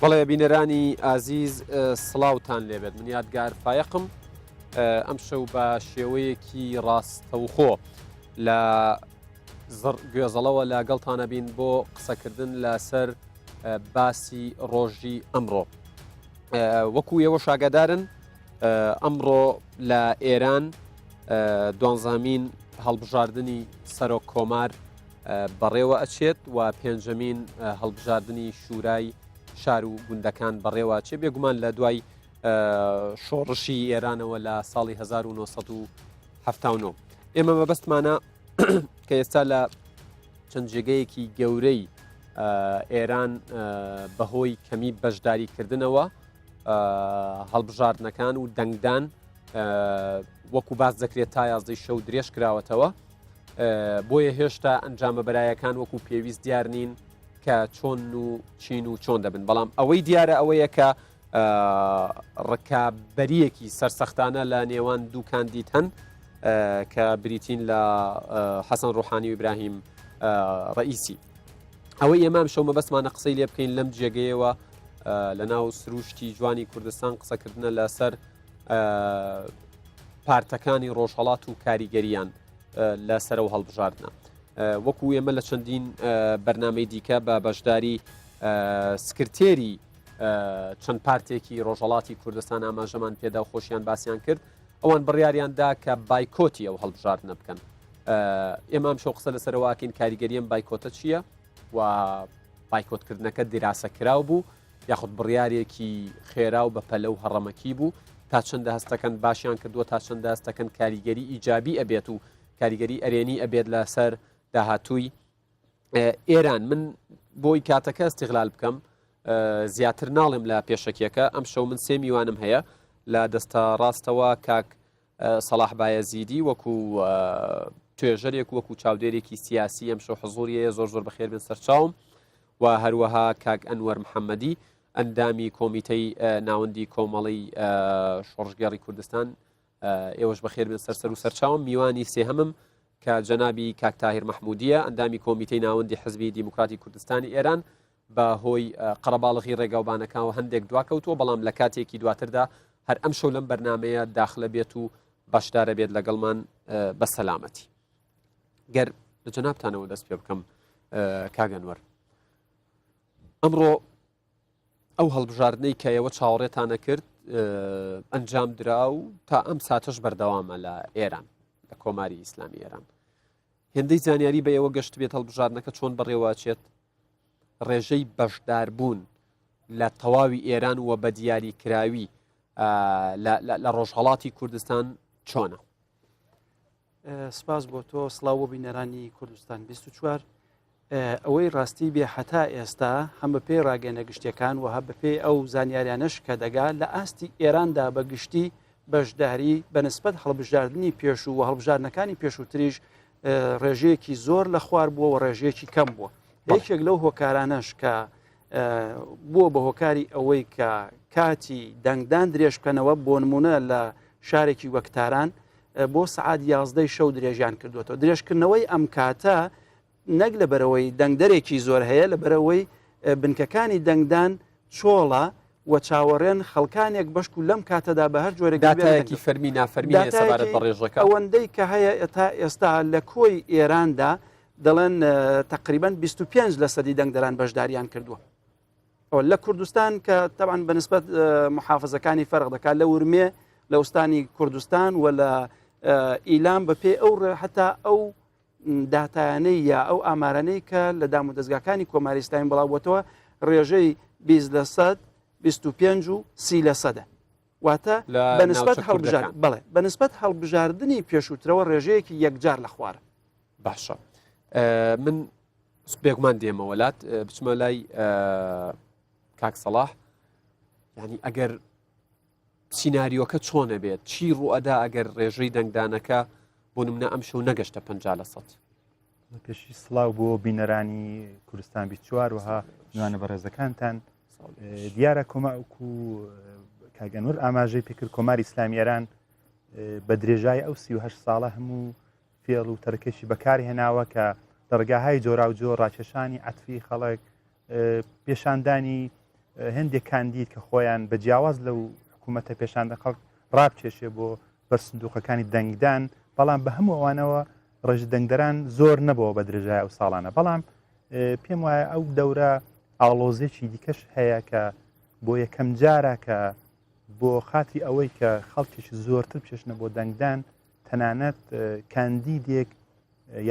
بەڵێ بینەرانی ئازیز سڵاوتان لێبێت من یادگار فایەقم ئەم شەو بە شێوەیەکی ڕاستەوخۆ لە گوێزەڵەوە لەگەڵتانە بین بۆ قسەکردن لەسەر باسی ڕۆژی ئەمڕۆ وەکو ئێوە شاگەدارن ئەمڕۆ لە ئێران دوانزەمین هەڵبژاردنی سەرۆک کۆمار بەڕێوە ئەچێت و پێنجەمین هەڵبژاردنی شورای شار و گوندەکان بەڕێوە چێ بێگومان لە دوای شۆڕشی ئێرانەوە لە ساڵی 1979 ئێمە مەبەستمانە کە ئێستا لە چەند جێگەیەکی گەورەی ئێران بەهۆی کەمی بەشداریکردنەوە هەڵبژاردنەکان و دەنگدان وەکو باس دەکرێت تا یازدەی شەو درێژ کراوەتەوە بۆیە هێشتا ئەنجامە بەرایەکان وەکو پێویست دیار نین کە چۆن و چین و چۆن دەبن بەڵام ئەوەی دیارە ئەوەیە کە ڕکابەریەکی سەرسەختانە لە نێوان دوو کاندید هەن کە بریتین لە حەسەن ڕۆحانی و ئیبراهیم ڕئیسی ئەوەی ئێمام شەو مەبەستمانە قسەی لێ بکەین لەم جێگەیەوە لە ناو سروشتی جوانی کوردستان قسەکردنە لەسەر پارتەکانی ڕۆژهڵات و کاریگەریان لە سەرەوە هەڵبژاردنە وەکو ئێمە لە چەندین بەرنمەی دیکە بە بەشداری سکرتێری چەند پارتێکی ڕۆژهڵاتی کوردستان ئاماژەمان پێدا و خۆشیان باسییان کرد ئەوان بڕیاریان دا کە بایکۆتی ئەو هەڵبژاردنە بکەن ئێمە ئەم شەو قسە لەسەرواکەین کاریگەریەم بایکۆتە چییە و بایکۆتکردنەکە دیراسە کراو بوو یاخود بڕیارێکی خێرا و بەپەلە و هەڕەمەکی بوو تا چەندە هەستەکەن باشیان کردووە تا چەندە هەستەکەن کاریگەری ئیجابی ئەبێت و کاریگەری ئەرێنی ئەبێت لەسەر داهاتووی ئێران من بۆی کاتەکە استغلال بکەم زیاتر ناڵێم لە پێشەکیەکە ئەم شەو من سێ میوانم هەیە لە دەستە ڕاستەوە کاک سەڵاح بایەزیدی وەکو توێژەرێک وەکو چاودێرێکی سیاسی ئەم شەو حزوریەیە زۆر زۆر بەخێر بن سەرچاوم و هەروەها کاک ئەنوەر محەممەدی ئەندامی کۆمیتەی ناوەندی کۆمەڵی شۆڕشگێڕی کوردستان ئێوەش بەخێر بێن سەر سەر و سەرچاوم میوانی سێهەمم کە جەنابی کاک تاهیر مەحمودیە ئەندامی کۆمیتەی ناوەندی حزبی دیموکراتی کوردستانی ئێران بە هۆی قەرەباڵغی ڕێگاوبانەکانەوە هەندێک دواکەوتووە بەڵام لە کاتێکی دواتردا هەر ئەم شەو لەم بەرنمەیە داخلە بێت و بەشدارە بێت لەگەڵمان بە سەلامەتی گەر لە جەنابتانەوە دەست پێ بکەم کاگەنوەر ئەمڕۆ ئەو هەڵبژاردنەی کە ئێوە چاوەڕێتانە کرد ئەنجام درا و تا ئەم ساتەش بەردەوامە لە ئێران لە کۆماری ئیسلامی ئێران هێندەی زانیاری بە ئێوە گەشت بێت هەڵبژاردنەکە چۆن بەڕێوەچێت ڕێژەی بەشداربوون لە تەواوی ئێران و بە دیاری کراوی لە ڕۆژهڵاتی کوردستان چۆنە؟ سپاس بۆ تۆ سڵاو بۆ بینەرانی کوردستان 24 ئەوەی ڕاستی بێ هەتا ئێستا هەم بە پێی ڕاگەنە گشتەکان و هە بەپێی ئەو زانیاریانەش کە دەگا لە ئاستی ئێراندا بە گشتی بەشداری بەنسبەت هەڵبژاردننی پێشوو و هەڵبژاردنەکانی پێشووتریش ڕێژەیەکی زۆر لە خوار بووە و ڕێژەیەکی کەم بووە یەکێک لەو هۆکارانەش کە بووە بە هۆکاری ئەوەی کە کاتی دەنگدان درێژ بکەنەوە بۆ نمونە لە شارێکی وەک تاران بۆ سەعات یازدەی شەو درێژیان کردوێتەوە درێژکردنەوەی ئەم کاتە نەک لە بەرەوەی دەنگدەرێکی زۆر هەیە لە بەرەوەی بنکەکانی دەنگدان چۆڵە و چاوەڕێن خەڵکانێک بەشک و لەم کاتەدا بە هەر جۆرێک داتایەکی فەرمی نافەرمی سەبارەت بە ڕێژەکە ئەوەندەی کە هەیە تا ئێستا لە کۆی ئێراندا دەڵێن تقریبان 25 لە سەدی دەنگدەران بەشداریان کردووە لە کوردستان کە تەبعەن بە نسبەت محافزەکانی فەرق دەکات لە ورمێ لە ئوستانی کوردستان و لە ئیلام بە پێی ئەو حتا ئەو داتایانەی یا ئەو ئامارانەی کە لە دام و دەستگاکانی کۆماری ئیسلامی بڵاو بۆتەوە ڕێژەی 20 لە سەد 25 و 30 لە سەدە واتە بە نسبەت هەڵبژار بەڵێ بە نسبەت هەڵبژاردننی پێشووترەوە ڕێژەیەکی یەکجار لە خوارە باشە من بێگومان دێمەوە لات بچمە لای کاک سەڵاح ینی ئەگەر سینناریۆکە چۆنە بێت چی ڕوئەدا ئەگەر ڕێژەی دەنگدانەکە بۆ نمونە ئەم شەو نەگەشتە پ لە سەد پێشی سڵاو بۆ بینەرانی کوردستان 24 وها میوانە بەڕێزەکانتان دیارە کۆماک و کاگەنور ئاماژەی پێکرد کۆماری ئیسلامی ئێران بە درێژای ئەو 38 ساڵە هەموو فێڵ و تەرکەشی بەکارهێناوە کە لە ڕێگاهای جۆراوجۆر ڕاکێشانی عەتفی خەڵک، پێشاندانی هەندێک کاندید کە خۆیان بە جیاواز لەو حکوومەتە پێشاندە خەڵک ڕابکێشێ بۆ بەر سندوقەکانی دەنگدان، بەڵام بە هەموو ئەوانەوە ڕێژە دەنگدەران زۆر نەبەوە بە درێژای ئەو ساڵانە. بەڵام پێم وایە ئەو دەورە ئاڵۆزێکی دیکەش هەیە کە بۆ یەکەم جارە کە بۆ خاتری ئەوەی کە خەڵکێکی زۆرتر بچێشنە بۆ دەنگدان تەنانەت کاندیدێک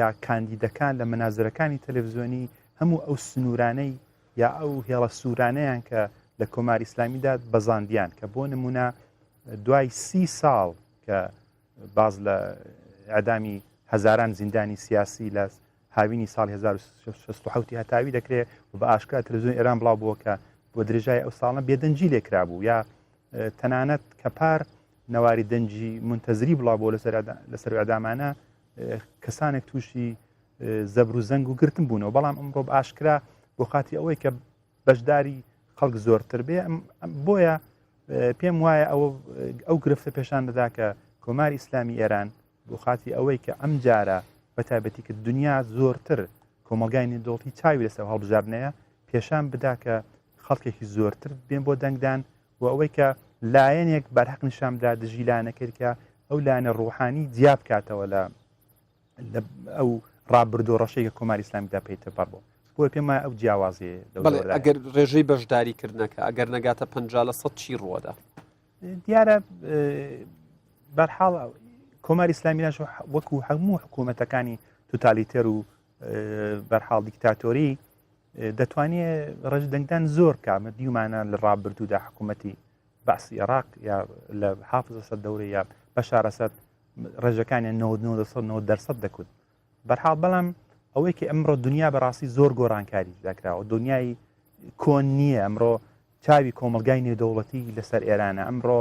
یا کاندیدەکان لە منازرەکانی تەلەڤزیۆنی هەموو ئەو سنوورانەی یا ئەو هێڵە سوورانەیان کە لە کۆماری ئیسلامیدا بەزاندیان کە بۆ نمونە دوای سی ساڵ کە باز لە ئەدامی هەزاران زیندانی سیاسی لە هاوینی ساڵی 1967 هەتاوی دەکرێت و بە ئاشکرا تەلەڤزیۆن ئێران بڵاو بووە کە بۆ درێژای ئەو ساڵە بێدەنگی لێکرابوو یا تەنانەت کە پار نەواری دەنگی منتەزری بڵاو بۆ لەسەر لەسەر ئەدامانە کەسانێک تووشی زەبر و زەنگ و گرتن بوونەوە بەڵام ئەمڕۆ بە ئاشکرا بۆ خاتی ئەوەی کە بەشداری خەڵک زۆرتر بێ بۆیە پێم وایە ئەوە ئەو گرفتە پێشان دەدا کە کۆماری ئیسلامی ئێران بۆ خاتی ئەوەی کە ئەم جارە بە تایبەتی کە دنیا زۆرتر کۆمەلگای نێودەوڵەتی چاوی لەسەر هەڵبژاردنەیە پێشان بدا کە خەڵکێکی زۆرتر بێن بۆ دەنگدان و ئەوەی کە لایەنێک بەرهەق نیشان بدا دژی لایەنەکەی کە ئەو لایەنە ڕوحانی جیا بکاتەوە لە ئەو ڕابردوو ڕەشەی کە کۆماری ئیسلامیدا پێی تێپەڕ بوو بۆیە پێم وایە ئەو جیاوازیە ئەگەر ڕێژەی بەشداری کردنەکە ئەگەر نەگاتە 50% چی ڕووەدا دیارە بەرحاڵ کۆماری ئیسلامیش وەکو هەموو حکوومەتەکانی توتالیتەر و بەرحاڵ دیکتاتۆری دەتوانێت ڕێژ دەنگدان زۆر کامە دیومانە لە ڕابردوودا حکوومەتی بەعسی عێراق یا لە حافزە سەد دەورە یا بەشارەسەد ڕێژەکانیان 99 دەرسەد دەکوت بەرحاڵ بەڵام ئەوەی کە ئەمڕۆ دنیا بەڕاستی زۆر گۆڕانکاری داکراوە دنیای کۆن نییە ئەمڕۆ چاوی کۆمەلگای نێودەوڵەتی لەسەر ئێرانە ئەمڕۆ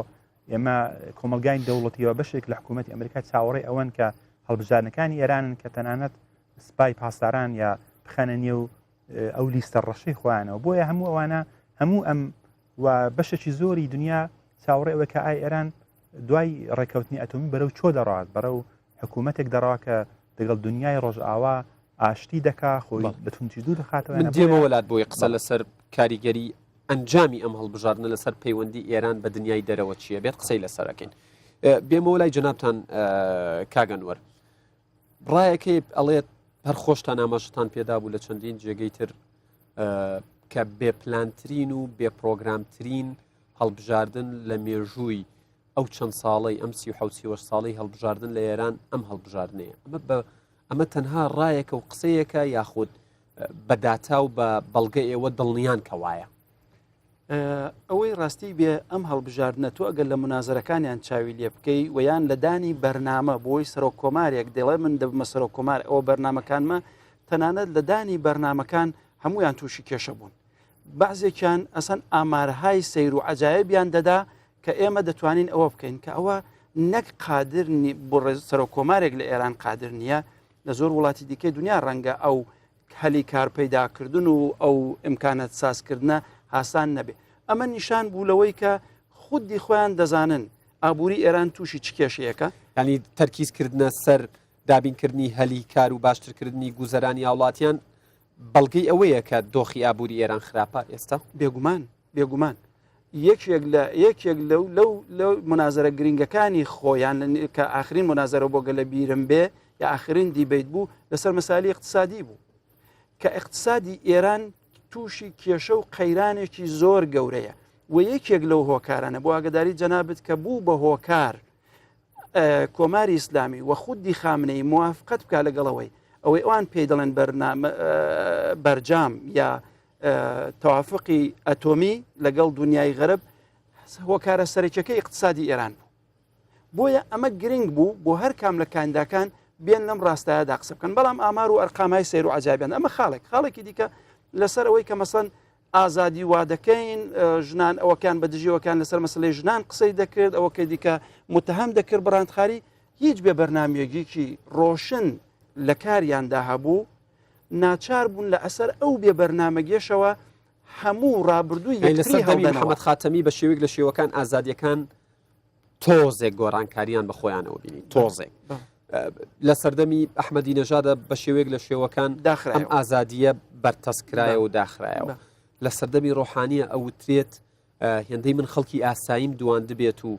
ئێمە کۆمەلگای دەوڵەتیەوە بەشێک لە حکوومەتتی ئەمریکا چاوەڕێ ئەوەن کە هەڵبژاردنەکانی ئێرانن کە تەنانەت سپای پاسداران یا بخەنە نێو ئەو لیستە ڕەشەی خۆیانەوە بۆیە هەموو ئەوانە هەموو ئەم و بەشێکی زۆری دنیا چاوەڕێ ئەوە کە ئای ئێران دوای ڕێککەوتنی ئەتۆمی بەرەو چۆ دەڕات بەرەو حکوومەتێک دەڕا کە دەگەڵ دنیای ڕۆژئاوا ئاشتی دەکا خۆی لە توندی دوور دەخاتەوە من دێمە وەلات بۆی قسە لەسەر کاریگەری ئەنجامی ئەم هەڵبژاردنە لەسەر پەیوەندی ئێران بە دنیای دەرەوە چییە بێت قسەی لەسەرەکەین بێمەوە لای جەنابتان کاگەنوەر ڕایەکەی ئەڵێت هەر خۆشتان ئاماژەتان پێدا بوو لە چەندین جێگەی تر کە بێپلانترین و بێپرۆگرامترین هەڵبژاردن لە مێژووی ئەو چەند ساڵەی ئەم 37 ساڵی هەڵبژاردن لە ئێران ئەم هەڵبژاردنەیە ئەمە بە ئەمە تەنها ڕایەکە و قسەیەکە یاخود بە داتا و بە بەڵگە ئێوە دڵنیان کەوایە ئەوەی ڕاستی بێ ئەم هەڵبژاردنە تۆ ئەگەر لە منازەرەکانیان چاوی لێ بکەی و یان لە دانی بەرنامە بۆی سەرۆک کۆمارێک دەڵێ من دەبمە سەرۆک کۆمار ئەوە بەرنمەکانمە تەنانەت لە دانی بەرنمەکان هەمویان تووشی کێشە بوون بەعزێکیان ئەسەن ئامارهای سەیر و عجایبیان دەدا کە ئێمە دەتوانین ئەوە بکەین کە ئەوە نەک قادر بۆ سەرۆک کۆمارێک لە ئێران قادر نییە لە زۆر وڵاتی دیکەی دنیا ڕەنگە ئەو هەلی کار پەیداکردن و ئەو ئیمکانات سازکردنە هاسان نەبێ. ئەمە نیشان بوو لەوەی کە خودی خۆیان دەزانن ئابووری ئێران تووشی چ کێشەیەکە. یانی تەرکیز کردنە سەر دابینکردنی هەلی کار و باشترکردنی گوزەرانی هاوڵاتیان بەڵگەی ئەوەیە کە دۆخی ئابووری ئێران خراپە ئێستا؟ بێگومان، بێگومان. یەکێک لە یەکێک لەو لەو لەو منازەرە گرنگەکانی خۆیان کە ئاخرین منازەرە بۆ گەلە بیرم بێ یا ئاخرین دیبیت بوو لەسەر مەسالی اقتصادی بوو کە اقتصادی ئێران تووشی کێشە و قەیرانێکی زۆر گەورەیە و یەکێک لەو هۆکارانە بۆ ئاگداری جەنابت کە بوو بە هۆکار کۆماری ئیسلامی و خودی خامنەی موافقەت بکە لەگەڵەوەی ئەوەی ئەوان پێی دەڵێن بەرنامە بەرجام یا تەوافقی ئەتۆمی لەگەڵ دنیای غەرب هۆکارە سەرەکیەکەی اقتصادی ئێران بوو بۆیە ئەمە گرنگ بوو بۆ هەر کام لە کانداکان بێن لەم ڕاستایەدا قسە بکەن بەڵام ئامار و ئەرقامای سیر و عجابیان ئەمە خاڵێک خاڵێکی دیکە لەسەر ئەوەی کە مەسەن ئازادی وا دەکەین ژنان ئەوەکان بە دژیەوەکان لەسەر مەسلەی ژنان قسەی دەکرد ئەوەکەی دیکە متهم دەکرد بڕاندخاری هیچ بێ بەرنمەیەکی ڕۆشن لە کاریاندا هەبوو ناچار بوون لە ئەسەر ئەو بێ بەرنامەگێشەوە هەموو ڕابردووی یەکتری لەسەر دەمی هەڵدەنەوە. محەممەد خاتەمی بە شێوەیەک لە شێوەکان ئازادیەکان تۆزێک گۆڕانکاریان بە خۆیانەوە بینی تۆزێک بەڵێ. لە سەردەمی ئەحمەدی نەژادە بە شێوەیەک لە شێوەکان ئەم داخرایەوە. ئازادیە بەرتەسک کرایەوە و داخرایەوە. بەڵێ. لە سەردەمی ڕۆحانیە ئەوترێت هێندەی من خەڵکی ئاساییم دواندبێت و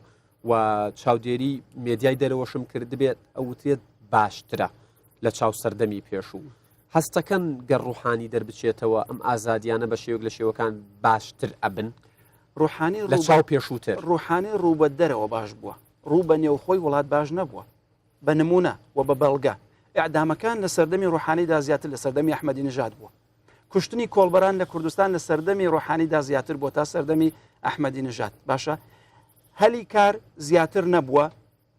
و چاودێری مێدیای دەرەوەشم کردبێت ئەوترێت باشترە لە چاو سەردەمی پێشوو. هەستەکەن گەر ڕوحانی دەربچێتەوە ئەم ئازادیانە بە شێوەک لە شێوەکان باشتر ئەبن؟ ڕوحانی لە چاو پێشووتر. ڕوحانی ڕوو بە دەرەوە باش بووە، ڕوو بە نێوخۆی وڵات باش نەبووە. بە نموونە و بە بەڵگە، ئێعدامەکان لە سەردەمی ڕوحانیدا زیاتر لە سەردەمی ئەحمەدی نژاد بووە. کوشتنی کۆڵبەران لە کوردستان لە سەردەمی ڕۆحانیدا زیاتر بۆ تا سەردەمی ئەحمەدی نژاد باشە هەلی کار زیاتر نەبووە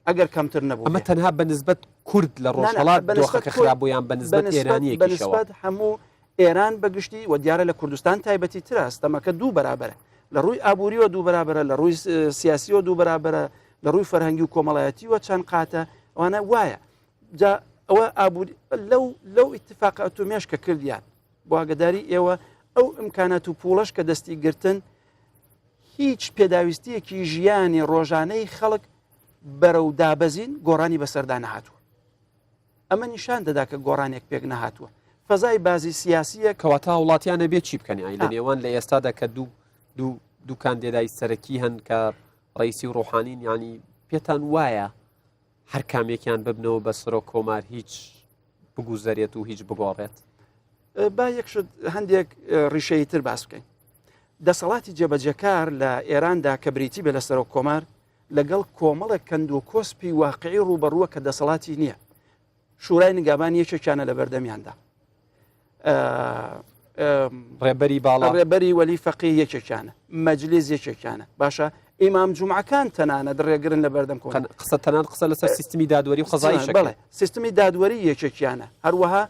ئەگەر کەمتر نەبوو ئەمە تەنها بە نسبەت کورد لە ڕۆژهەڵات دۆخەکە خراپ بوو یان بە نسبەت ئێرانیەکیشەوە بەنسبەت هەموو ئێران بەگشتی و دیارە لە کوردستان تایبەتی ترە ستەمەکە دوو بەرابەرە لە ڕووی ئابووریەوە دوو بەرابەرە لە ڕووی سیاسیەوە دوو بەرابەرە لە ڕووی فەرهەنگی و کۆمەڵایەتیوە چەند قاتە ئەوانە وایە جا ئەوە ئابووری لەو لەو ئیتفاق ئەتۆمیش کە کردیان بۆ ئاگداری ئێوە ئەو ئیمکانات و پوڵەش کە دەستی گرتن هیچ پێداویستیەکی ژیانی ڕۆژانەی خەڵک بەرەو دابەزین گۆڕانی بەسەردا نەهاتووە ئەمە نیشان دەدا کە گۆڕانێک پێک نەهاتووە فەزای بازی سیاسیە کەواتە هاوڵاتیان ئەبێ چی بکەن یانی لە نێوان لە ئێستادا کە دوو دوو دوو کاندێدای سەرەکی هەن کە ڕئیسی و ڕۆحانین ینی پێتان وایە هەر کامێکیان ببنەوە بە سەرۆک کۆمار هیچ بگوزەرێت و هیچ بگۆڕێت؟ با یەک شت هەندێک ڕیشەیی تر باس بکەین. دەسەڵاتی جێبەجێکار لە ئێراندا کە بریتی بێ لە سەرۆک کۆمار لەگەڵ کۆمەڵێک کەند و کۆسپی واقعی ڕووبەڕووە کە دەسەڵاتی نییە. شورای نگابان یەکێکیانە لە بەردەمیاندا. ڕێبەری باڵا ڕێبەری وەلی فەقی یەکێکیانە مەجلیس یەکێکیانە باشە ئیمام جومعەکان تەنانەت ڕێگرن لە بەردەم کۆن قسە تەنان قسە لەسەر سیستمی دادوەری و قەزایی بڵێ سیستمی دادوەری یەکێکیانە هەروەها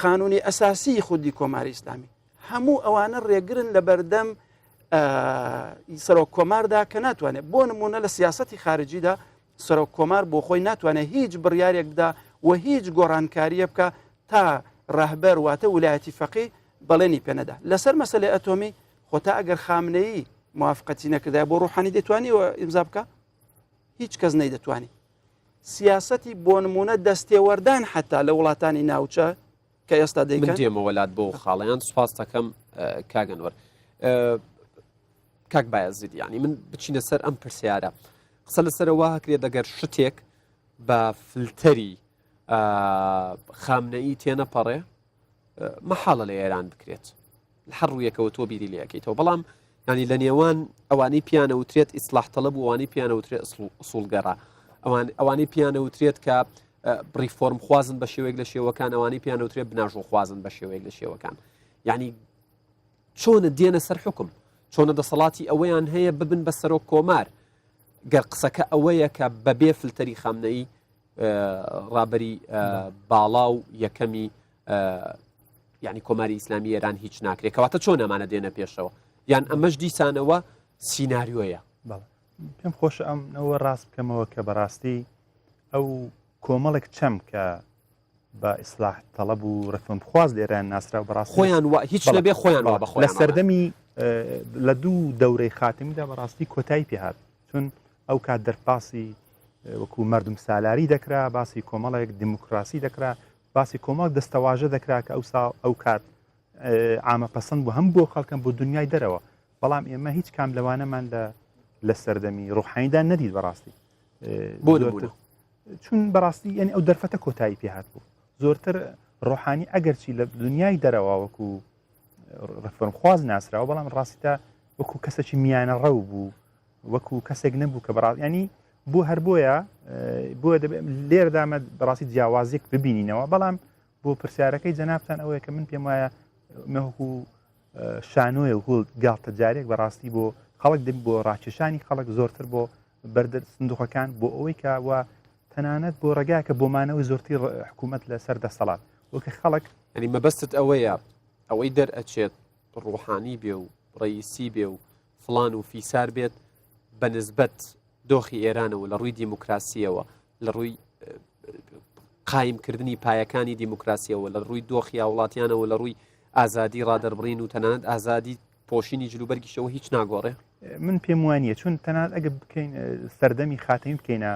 قانونی ئەساسی خودی کۆماری ئیسلامی هەموو ئەوانە ڕێگرن لە بەردەم سەرۆک کۆماردا کە ناتوانێت بۆ نمونە لە سیاستی خارجیدا سەرۆک کۆمار بۆ خۆی ناتوانێت هیچ بڕیارێک بدا و هیچ گۆڕانکاریە بکە تا ڕەهبەر واتە ولایەتی فەقی بەڵێنی پێنەدا لەسەر مەسەلەی ئەتۆمی خۆ تا ئەگەر خامنەیی موافقەتی نەکردای بۆ ڕوحانی دەتوانی ئیمزا بکە هیچ کەس نەیدەتوانی سیاسەتی بۆ نمونە دەستێوەردان حتا لە وڵاتانی ناوچە کە ئێستا دەیکەن دێمەوە لات بۆ خاڵیان سوپاس دەکەم کاگەنوەر کاک بایەزید یعنی من بچینە سەر ئەم پرسیارە قسە لەسەرەوە هەکرێت دەگەر شتێک بە فلتەری خامنەئی تێنەپەڕێ مەحاڵە لە ئێران بکرێت لە هەر ڕوویەکەوە تۆ بیری لەکەیتەوە بەڵام ینی لە نێوان ئەوانەی پیانەوترێت ئیسلاح تەڵب و ئەوانەی پیانەوترێت ئوسوڵگەڕا ئەوان ئەوانەی پیانەوترێت کە ڕیفۆرم خوازن بە شێوەیەک لە شێوەکان ئەوانەی پیانەوترێت بناژۆخوازن بە شێوەیەک لە شێوەکان یعنی چۆنە دێنە سەر حکم چۆنە دەسەڵاتی ئەوەیان هەیە ببن بە سەرۆک کۆمار گەر قسەکە ئەوەیە کە بەبێ فلتەری خامنەئی ڕابەری باڵا و یەکەمی یعنی کۆماری ئیسلامی ئێران هیچ ناکرێت کەواتە چۆن ئەمانە دێنە پێشەوە یان ئەمەش دیسانەوە سیناریۆیە پێم خۆش ئەم ئەوە ڕاست بکەمەوە کە بەڕاستی ئەو کۆمەڵێک چەم کە بە ئیسلاح تەڵەب و ڕفم خواز لێران ناسرا بەڕاست خۆیان هیچ نەبێ خۆیان لە سەردەمی لە دوو دەورەی خاتمیدا بەڕاستی کۆتایی پێهات چون ئەو کات دەرپاسی وەکو مردم سالاری دەکرا باسی کۆمەڵێک دیموکراسی دەکرا باسی کۆمەڵ دەستەواژە دەکرا کە ئەو ساڵ ئەو کات عامە پەسەند بوو هەم بۆ خەڵکەم بۆ دنیای دەرەوە بەڵام ئێمە هیچ کام لەوانەمان لە لە سەردەمی ڕوحانیدا نەدیت بەڕاستی بۆ چون بەڕاستی یعنی ئەو دەرفەتە کۆتایی پێهات بوو زۆرتر ڕۆحانی ئەگەرچی لە دنیای دەرەوە وەکو ڕفۆرمخواز ناسراوە بەڵام ڕاستیدا وەکو کەسێکی میانە ڕەو بوو وەکو کەسێک نەبوو کە بەڕاست ینی بۆ هەر بۆیە بۆ لێرەدامە بەڕاستی جیاوازیەک ببینینەوە بەڵام بۆ پرسیارەکەی جەنابتان ئەوەیە کە من پێم وایە مەهو شانۆیە و گاڵتە جارێک بەڕاستی بۆ خەڵک دەبی بۆ ڕاکێشانی خەڵک زۆرتر بۆ بەردەر سندوقەکان بۆ ئەوەی کە وە تەنانەت بۆ ڕێگاکە بۆ مانەوەی زۆرتری حکوومەت لەسەر دەسەڵات وەکە خەڵک ینی مەبەستت ئەوەیە ئەوەی دەرئەچێت ڕوحانی بێ و ڕئیسی بێ و فڵان و فیسار بێت بە نسبەت دۆخی ئێرانەوە لە ڕووی دیموکراسیەوە لە ڕووی قایمکردنی پایەکانی دیموکراسیەوە لە ڕووی دۆخی هاوڵاتیانەوە لە ڕووی ئازادی ڕادەربڕین و تەنانەت ئازادی پۆشینی جلوبەرگیشەوە هیچ ناگۆڕێ من پێم وانە چون تەنانەت ئەگە بکەین سەردەمی خاتەمی بکەینە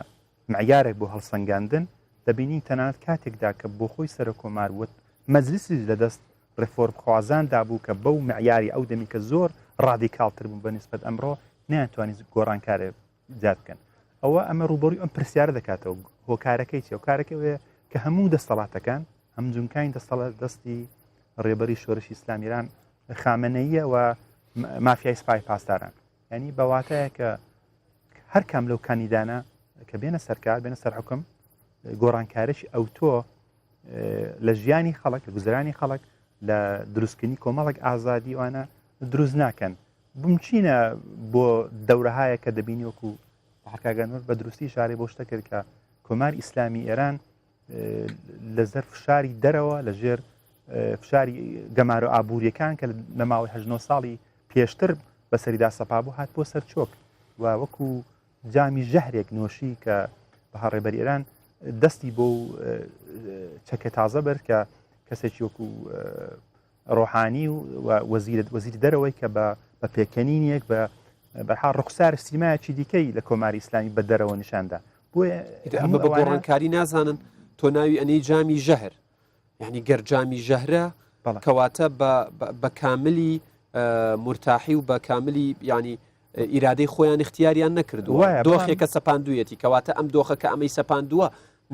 معیارێک بۆ هەڵسەنگاندن دەبینین تەنانەت کاتێکدا کە بۆ خۆی سەرۆک کۆمار وت مەجلیسیش لەدەست. ڕێفۆرمخوازاندا بوو کە بەو معیاری ئەو دەمی کە زۆر ڕادیکاڵتر بوون بە نیسبەت ئەمڕۆ نەیانتوانی گۆڕانکارێ زیاد بکەن. ئەوە ئەمە ڕووبەڕووی ئەم پرسیارە دەکاتەوە هۆکارەکەی چیە؟ هۆکارەکەی ئەوەیە کە هەموو دەستەڵاتەکان هەم جونکانی دەستەڵات دەستی ڕێبەری شۆرشی ئیسلامی ئێران خامنەییە و مافیای سپای پاسداران یعنی بە واتایە کە هەر کام لەو کاندیدانە کە بێنە سەرکار بێنە سەر حکم گۆڕانکارێکی ئەوتۆ لە ژیانی خەڵک لە گوزرانی خەڵک لە دروستکردنی کۆمەڵک ئازادی ئەوانە دروست ناکەن بمچینە بۆ دەورەهایە کە دەبینی وەکو حکاگەنور بە دروستی شارێ بۆ شتە کرد کە کۆمار ئیسلامی ئێران لە زەر فشاری دەرەوە لە ژێر فشاری گەمارۆ ئابووریەکان کە لە ماوەی هه ساڵی پێشتر بەسەریدا سەپا بوو هات بۆ سەر چۆک و وەکو جامی ژەهرێک نۆشی کە بە ڕێبەری ئێران دەستی بۆ چەکە تازە بەر کە کەسێکی وەکو ڕۆحانی و وەزیرت وەزیر دەرەوەی کە بە بە پێکەنینێک بە بەرحاڵ ڕوخسار سیمایەکی دیکەی لە کۆماری ئیسلامی بە دەرەوە نیشاندا بۆیە ئەمە بە گۆڕانکاری نازانن تۆ ناوی ئەنەی جامی ژەهر یعنی گەر جامی ژەهرە کەواتە بە کاملی مرتاحی و بە کاملی ینی ئیرادەی خۆیان اختیاریان نەکردووە دۆخێکە سەپاندوویەتی کەواتە ئەم دۆخە کە ئەمەی سەپاندووە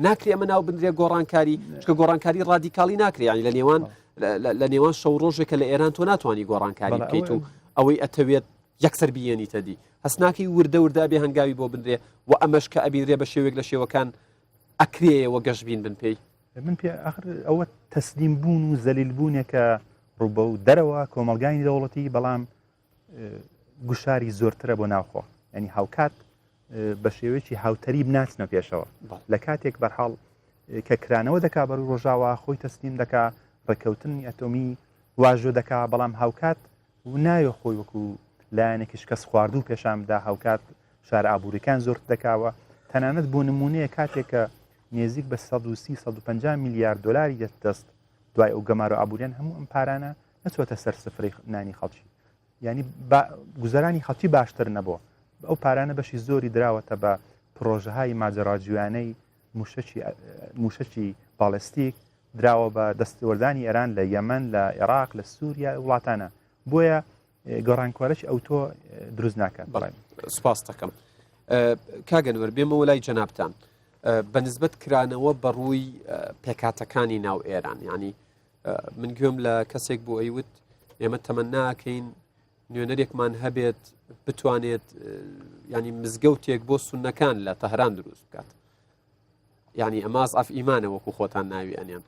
ناکرێ ئەمە ناو بنرێ گۆڕانکاری چکە گۆڕانکاری ڕادیکاڵی ناکرێ ینی لە نێوان لە نێوان شەو ڕۆژێکە لە ئێران تۆ ناتوانانی گۆڕانکاری بکەیت و ئەوەی ئەتەوێت یەکسەر بیێنیتە دی هەست ناکەی وردە وردە بێ هەنگاوی بۆ بنرێ و ئەمەش کە ئەبینرێ بە شێوەیەک لە شێوەکان ئەکرێیەوە گەشبین بن پێی. من پێ ئاخر ئەوە تەسلیم بوون و زەلیل بوونێکە ڕووبە و دەرەوە کۆمەڵگانی دەوڵەتی بەڵام گوشاری زۆرترە بۆ ناوخۆ ینی هاوکات بە شێوەیەکی هاوتەریب ناچنە پێشەوە لە کاتێک بەرحاڵ کە کرانەوە دەکا بەروو ڕۆژاوا خۆی تەسلیم دەکا ڕێککەوتنی ئەتۆمی واژۆ دەکا بەڵام هاوکات و ناوێ خۆی وەکو لایەنێکی شکست خواردوو پێشان بدا هاوکات شارە ئابووریەکان زۆر دەکاوە تەنانەت بۆ نمونەیە کاتێک کە نێزیک بە 130 150 میلیارد دلاری دەست دەست دوای ئەو گەمارۆ ئابووریان هەموو ئەم پارانە نەچوەتە سەر سفرەی نانی خەڵکی یعنی گوزەرانی خەڵکی باشتر نەبووە ئەو پارانە بەشی زۆری دراوەتە بە پرۆژەهای ماجەراجویانەی موشەکی موشەکی باڵستیک دراوە بە دەستێوەردانی ئێران لە یەمەن، لە عێراق، لە سووریا وڵاتانە. بۆیە گۆڕانکارێکی ئەوتۆ دروست ناکات. بەڵێ سوپاست دەکەم. کاک ئەنوەر بێمەوە لای جەنابتان. بە نسبەت کرانەوە بە ڕووی پێکهاتەکانی ناو ئێران یعنی من گوێم لە کەسێک بۆ ئەیوت ئێمە تەمەناکەین نوێنەرێکمان هەبێت بتوانێت ینی مزگەوتێک بۆ سونەکان لە تەهران دروست بکات. یعنی ئەمە ئەزعەف ئیمانە وەکو خۆتان ناوی ئەنێن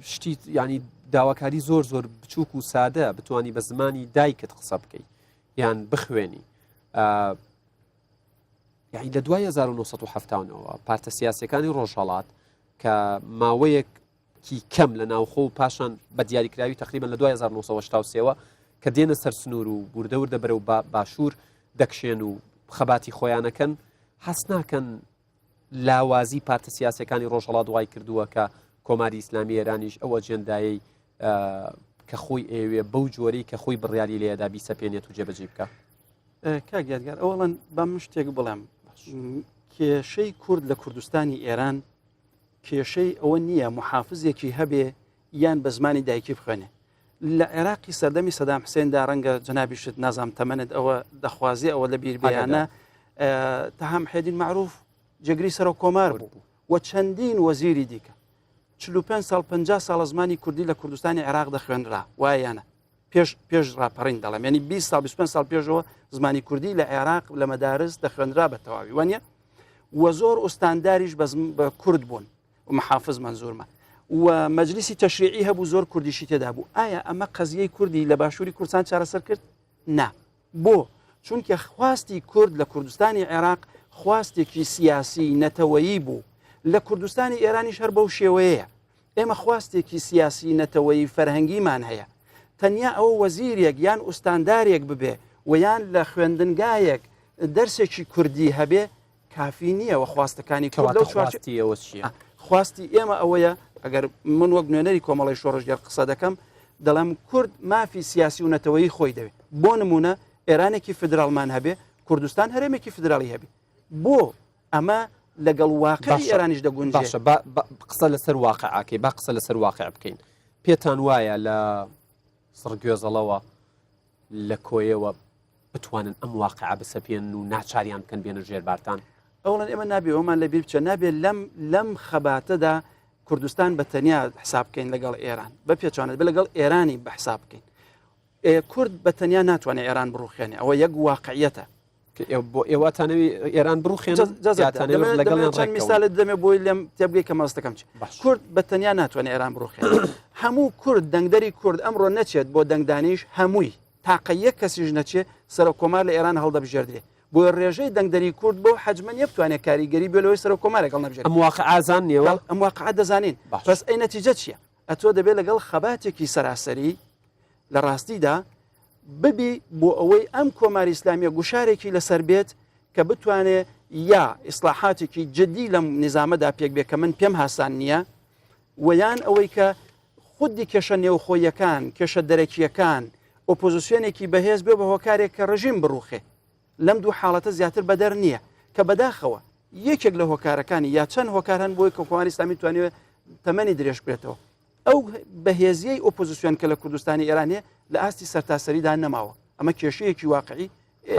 شتی ینی داواکاری زۆر زۆر بچووک و سادە بتانی بە زمانی دایکت قسە بکەیت یان بخوێنی یعنی لە دوای 1970ەوە پارتە سیاسەکانی ڕۆژهڵات کە ماوەیەک کی کەم لە ناوخۆ و پاشان بە دیاریکراوی تقریبا لە دوای 1970ەوە کە دێنە سەر سنوور و وردە وردە بەرەو باشوور دەکشێن و خەباتی خۆیانەکەن هەست ناکەن لاوازی پارتە سیاسەکانی ڕۆژهەڵات وای کردووە کە کۆماری ئیسلامی ئێرانیش ئەو ئەجێندایەی کە خۆی ئەوێ بەو جۆرەی کە خۆی بڕیاری لێدا بیسەپێنێت و جێبەجێ بکە کاک یادگار ئەوڵەن بە من شتێک بڵێم کێشەی کورد لە کوردستانی ئێران کێشەی ئەوە نییە محافزێکی هەبێ یان بە زمانی دایکی بخوێنێ لە عێراقی سەردەمی سەدام حسێندا ڕەنگە جەنابیشت نازام تەمەنت ئەوە دەخوازێ ئەوە لە بیر بیانە تەهام حێدین معروف جێگری سەرۆک کۆمار بوو و چەندین وەزیری دیکە 45 ساڵ 50 ساڵە زمانی کوردی لە کوردستانی عێراق دەخوێنرا وایانە پێش پێش ڕاپەڕین دەڵێم ینی 20 ساڵ 25 ساڵ پێشەوە زمانی کوردی لە عێراق لە مەدارس دەخوێنرا بە تەواوی وانە و زۆر ئوستانداریش بە کورد بوون محافز مەنزورمە و مەجلیسی تەشریعی هەبوو زۆر کوردیشی تێدا بوو ئایا ئەمە قەزیەی کوردی لە باشووری کوردستان چارەسەر کرد نا بۆ چونکە خواستی کورد لە کوردستانی عێراق خواستێکی سیاسی نەتەوەیی بوو لە کوردستانی ئێرانیش هەر بەو شێوەیە ئێمە خواستێکی سیاسی نەتەوەیی فەرهەنگیمان هەیە تەنیا ئەوە وەزیرێک یان ئوستاندارێک ببێ و یان لە خوێندنگایەک دەرسێکی کوردی هەبێ کافی نییە و خواستەکانی کورد لەو خواستی ئێوە چییە؟ خواستی ئێمە ئەوەیە ئەگەر من وەک نوێنەری کۆمەڵی شۆڕشگێڕ قسە دەکەم دەڵێم کورد مافی سیاسی و نەتەوەیی خۆی دەوێت بۆ نمونە ئێرانێکی فیدراڵمان هەبێ کوردستان هەرێمێکی فیدراڵی هەبێ بۆ ئەمە لەگەڵ واقعی ئێرانیش دەگونجێ باشە با قسە لەسەر واقعەکەی با قسە لەسەر واقع بکەین. پێتان وایە لە سڕگوێزەڵەوە لە کۆیەوە بتوانن ئەم واقعە بسەپێن و ناچاریان بکەن بێنە ژێربارتان؟ ئەوڵەن ئێمە نابێ ئەومان لە بیر بچێ نابێت لەم لەم خەباتەدا کوردستان بە تەنیا حساب بکەین لەگەڵ ئێران بە پێچوانێت بە لەگەڵ ئێرانی بە حساب بکەین کورد بە تەنیا ناتوانێت ئێران بڕوخێنێ ئەوە یەک واقعیەتە بۆ ئێوەتانەوی ئێران بڕوخێن لەگەڵ میسالت دەمێ بۆی لێم تێبگەی کە مەستەکەم چی کورد بە تەنیا ناتوانێت ئێران بڕوخێن هەموو کورد دەنگدەری کورد ئەمڕۆ نەچێت بۆ دەنگدانیش هەمووی تاقە یەک کەسیش نەچێ سەرۆک کۆمار لە ئێران هەڵدەبژێردرێ بۆیە ڕێژەی دەنگدەری کورد بەو حەجمە نیە بتوانێت کاریگەری بێ لەوەی سەرۆک کۆمارێک هەڵنەبژێرێ. ئەم واقعە زان نیەوە؟ بەڵێ ئەم واقعە دەزانین. باش. بەس ئەی نەتیجە چییە؟ ئەتۆ دەبێت لەگەڵ خەباتێکی سەراسەری لە ڕاستیدا ببی بۆ ئەوەی ئەم کۆماری ئیسلامیە گوشارێکی لەسەر بێت کە بتوانێ یا ئیسلاحاتێکی جدی لەم نیزامەدا پێک بێ کە من پێم هاسان نییە و یان ئەوەی کە خودی کێشە نێوخۆییەکان، کێشە دەرەکییەکان، ئۆپۆزسیۆنێکی بەهێز بێ بە هۆکارێک کە ڕژیم بڕوخێ. لەم دوو حاڵەتە زیاتر بەدەر نییە کە بەداخەوە یەکێک لە هۆکارەکانی یا چەند هۆکار هەن بۆی کە کۆماری ئیسلامی توانیوە تەمەنی درێژ بکرێتەوە. ئەو بەهێزیەی ئۆپۆزسیۆن کە لە کوردستانی ئێران هەیە لە ئاستی سەرتاسەریدا نەماوە. ئەمە کێشەیەکی واقعی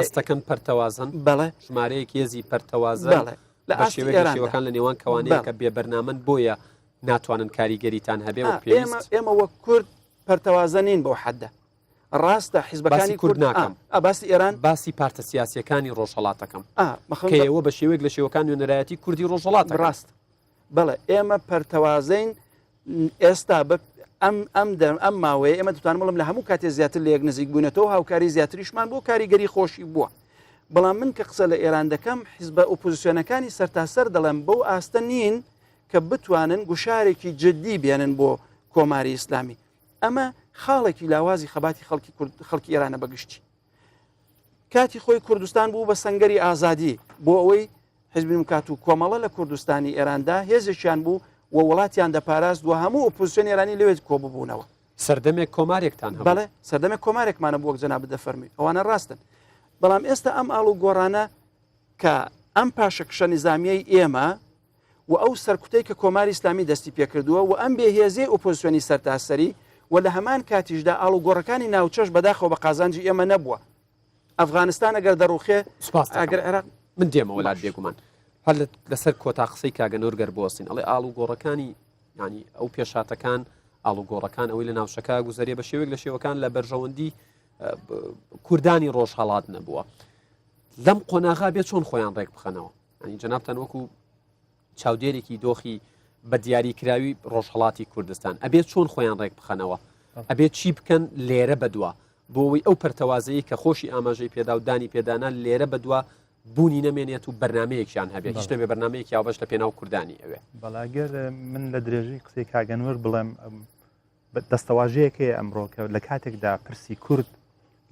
هەستەکەن پەرتەوازەن بەڵێ ژمارەیەک هێزی پەرتەوازە بەڵێ لە بە ئاستی شێوەیەک لە ئێراندا شێوەکان لە نێوان کەوانەیە بەڵێ کە بێبەرنامەن بۆیە ناتوانن کاریگەریتان هەبێ و ئێمە پێویست ئێمە وەک کورد پەرتەوازە نین بەو حەدە ڕاستە باسی حیزبەکانی کورد کورد ئا ناکەم ئا باسی ئێران باسی پارتە سیاسیەکانی ڕۆژهەڵاتەکەم ئا مەخەم کە ئێوە بە شێوەیەک لە شێوەکان نوێنەرایەتی کوردی ڕۆژهەڵاتەکەن ڕاست بەڵێ ئێمە پەرتەوازەین ئێستا بە ئەم ئەم دەم ئەم ماوەیە ئێمە دەتوانم بڵێم لە هەموو کاتێ زیاتر لە یەک نزیک بوونەتەوە هاوکاری زیاتریشمان بۆ کاریگەری خۆشی بووە بەڵام من کە قسە لە ئێران دەکەم حیزبە ئۆپۆزیسیۆنەکانی سەرتاسەر دەڵێم بەو ئاستە نین کە بتوانن گوشارێکی جددی بێنن بۆ کۆماری ئیسلامی ئەمە خاڵێکی لاوازی خەباتی خەڵکی کورد خەڵکی ئێرانە بەگشتی کاتی خۆی کوردستان بوو بە سەنگەری ئازادی بۆ ئەوەی حزبی دیموکرات و کۆمەڵە لە کوردستانی ئێراندا هێزێکیان بوو و وڵاتیان دەپاراست و هەموو ئۆپۆزیسیۆن ئێرانی لەوێ کۆببوونەوە. سەردەمێک کۆمارێکتان هەبوو. بەڵێ سەردەمێک کۆمارێکمانە بوو وەک جەنابت دەفەرمووی ئەوانە ڕاستن بەڵام ئێستا ئەم ئاڵوگۆڕانە کە ئەم پاشەکشە نیزامیەی ئێمە و ئەو سەرکوتەی کە کۆماری ئیسلامی دەستی پێکردووە و ئەم بێهێزیەی ئۆپۆزسیۆنی سەرتاسەری و لە هەمان کاتیشدا ئاڵوگۆڕەکانی ناوچەش بەداخەوە بە قازانجی ئێمە نەبووە. ئەفغانستان ئەگەر دەڕوخێ سوپاس دەکەم. ئەگەر عێراق من دێمەوە لات باش. بێگومان هەر لەسەر کۆتا قسەی کاگە نۆرگەر بوەستین ئەڵێ ئاڵوگۆڕەکانی ینی ئەو پێشاتەکان ئاڵوگۆڕەکان ئەوەی لە ناوچەکە گوزەرێ بە شێوەیەک لە شێوەکان لە بەرژەوەندی کوردانی ڕۆژهەڵات نەبووە لەم قۆناغا بێ چۆن خۆیان ڕێک بخەنەوە ینی جەنابتان وەکو چاودێرێکی دۆخی بە دیاری کراوی ڕۆژهڵاتی کوردستان ئەبێ چۆن خۆیان ڕێک بخەنەوە ئەبێ چی بکەن لێرە بەدوا بۆەوەی ئەو پەرتەوازەیە کە خۆشی ئاماژەی پێدا و دانی پێدانا لێرە بەدوا بوونی نەمێنێت و بەرنمەیەکیان هەبێت هیچ نەبێ بەرنمەیەکی هاوبەش لە پێناو کوردانی ئەوێ. بەڵاگەر من لە درێژەی قسەی کاگەنوەر بڵێم دەستەواژەیەک هەیە ئەمڕۆ کە لە کاتێکدا پرسی کورد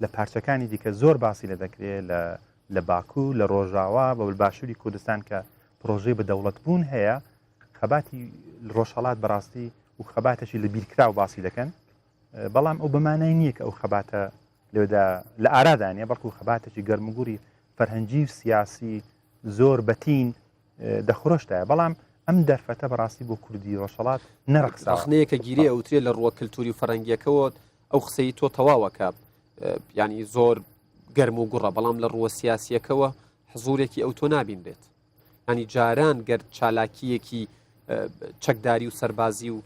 لە پارچەکانی دیکە زۆر باسی لە دەکرێت لە لە باکوو لە ڕۆژاوا بە باشووری کوردستان کە پرۆژەی بە دەوڵەت بوون هەیە خەباتی ڕۆژهەڵات بەڕاستی و خەباتەشی لە بیرکراو باسی دەکەن بەڵام ئەو بەمانای نییە کە ئەو خەباتە لەوێدا لە ئارادا نیە بەڵکو خەباتێکی گەرموگوڕی فەرهەنگی و سیاسی زۆر بەتین دەخرۆشتایە بەڵام ئەم دەرفەتە بەڕاستی بۆ کوردی ڕۆژهەڵات نەڕەخساوە. ڕەخنەیەکە گیرێ ئەوترێ لە ڕووە کلتوری و فەرەنگیەکەوە ئەو قسەی تۆ تەواوە کە ینی زۆر گەرم و گوڕە بەڵام لە ڕووە سیاسیەکەوە حزورێکی ئەو تۆ نابینرێت ینی جاران گەر چالاکیەکی چەکداری و سەربازی و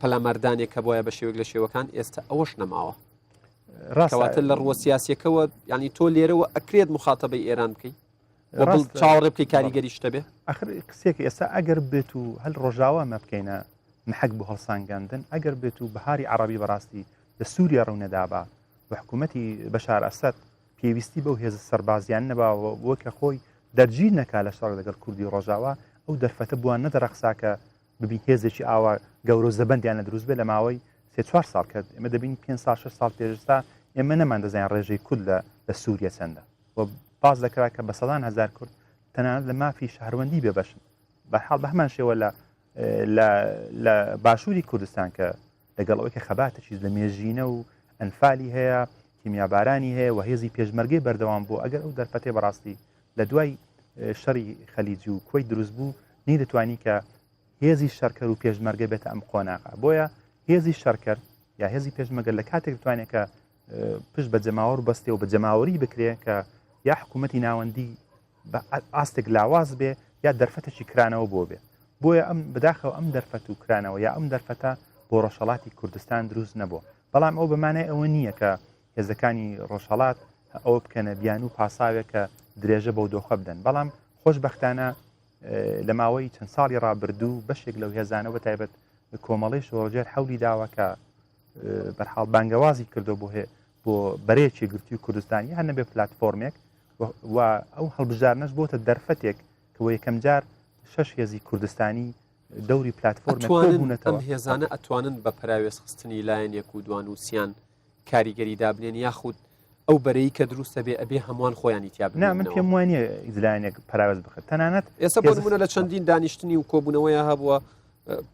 پەلاماردانێک کە بۆیە بە شێوەک لە شێوەکان ئێستا ئەوەش نەماوە ڕاستەواتە لە ڕووە سیاسیەکەوە ینی تۆ لێرەوە ئەکرێت مخاتەبەی ئێران بکەیت چاوەڕێ بکەی کاریگەری شتە بێ ئەخر قسێک ئێستا ئەگەر بێت و هەل ڕۆژاوا مە بکەینە محەک بۆ هەڵسانگاندن ئەگەر بێت و بەهاری عربی بەڕاستی لە سووریا ڕوونەدابا و حکوومەتی بەشار ئەسەد پێویستی بەو هێزە سەربازیان نەباوە بۆ کە خۆی دەرگیر نەکا لە شەڕ لەگەڵ کوردی ڕۆژاوا ئەو دەرفەتە بووان نەدەڕەخسا کە ببین هێزێکی ئاوا گەورە و زەبەندیان لە دروست بێ لە ماوەی سێ چوار ساڵ کە ئێمە دەبین پێ ساڵ شش ساڵ پێشتا ئێمە نەماندەزانین ڕێژەی کورد لە لە سووریە چەندە و باس دەکرا کە بە سەدان هەزار کورد تەنانەت لە مافی شەهروەندی بێبەشن بەرحاڵ بە هەمان شێوە لە لە باشووری کوردستان کە لەگەڵ ئەوەی کە خەباتێکی لە مێژینە و ئەنفالی هەیە کیمیابارانی هەیە و هێزی پێشمەرگەی بەردەوام بوو ئەگەر ئەو دەرفەتێ بەڕاستی لە دوای شەڕی خەلیج و کوەیت دروست بوو نەیدەتوانی کە هێزی شەرکەر و پێشمەرگە بێتە ئەم قۆناغە بۆیە هێزی شەڕکەر یا هێزی پێشمەگەر لە کاتێک دەتوانێت کە پشت بە جەماوەر بەستێ و بە جەماوەری بکرێ کە یا حکوومەتی ناوەندی بە ئاستێک لاواز بێ یا دەرفەتێکی کرانەوە بۆ بێ بۆیە ئەم بەداخەوە ئەم دەرفەت و کرانەوە یا ئەم دەرفەتە بۆ ڕۆژهەڵاتی کوردستان دروست نەبووە بەڵام ئەو بەمانای ئەوە نییە کە هێزەکانی ڕۆژهەڵات ئەوە بکەنە بیان و پاساوێک کە درێژە بەو دۆخە بدەن بەڵام خۆشببختانە لە ماوەی چەند ساڵی ڕابردوو بەشێک لەو هێزانە بە تایبەت کۆمەڵی شۆڕژێر حەولی داوە کە بەرحاڵ بانگەوازی کردو بۆ هەیە بۆ بەرەیەکی گرتوی کوردستانی هەر نەبێ پلتفۆرمێک و ئەو هەڵبژاردنەش بۆتە دەرفەتێک کە بۆ یەکەم جار شەش هێزی کوردستانی دەوری پلتفۆرم کۆبوونەتەوە. ئەم هێزانە ئەتوانن بە پەراوێزخستنی لایەنێک و دوانووسیان کاریگەری دابنێن یاخود ئەو بەرەی کە دروستە بێ ئەبێ هەمووان خۆیانی تیا نا من پێم وای نییە هیچ لایەنێک پەراوێز بخات تەنانەت ئێستا بۆ نمونە لە چەندین دانیشتنی و کۆبوونەوەیە هەبووە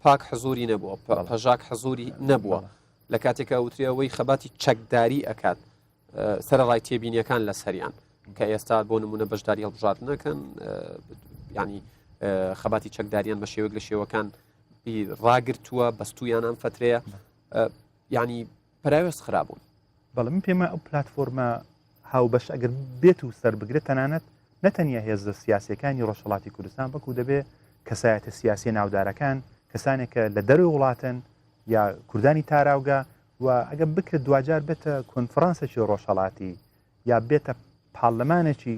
پاک حزوری نەبووە پەژاک حزوری نەبووە لە کاتێکا وترێ ئەوەی خەباتی چەکداری ئەکات سەرەڕای تێبینیەکان لەسەریان کە ئێستا بۆ نمونە بەشداری هەڵبژاردنەکەن ینی خەباتی چەکداریان بە شێوەک لە شێوەکان ڕاگرتووە بەستویان ئەم فترەیە ینی پراوێز خرابوون. بەڵێ من پێمە ئەو پلتفۆرمە هاوبەش ئەگەر بێت و سەر بگرێت تەنانەت نەتەنیا هێزە سیاسەکانی ڕۆژهڵاتی کوردستان بەکو دەبێ کەسایەتە سیاسی ناودارەکان کەسانێک کە لە دەروی وڵاتن یا کوردانی تاراوگە و ئەگەر بکرێت دواجار بێتە کۆنفرانسێکی ڕۆژهەڵاتی یا بێتە پارلەمانێکی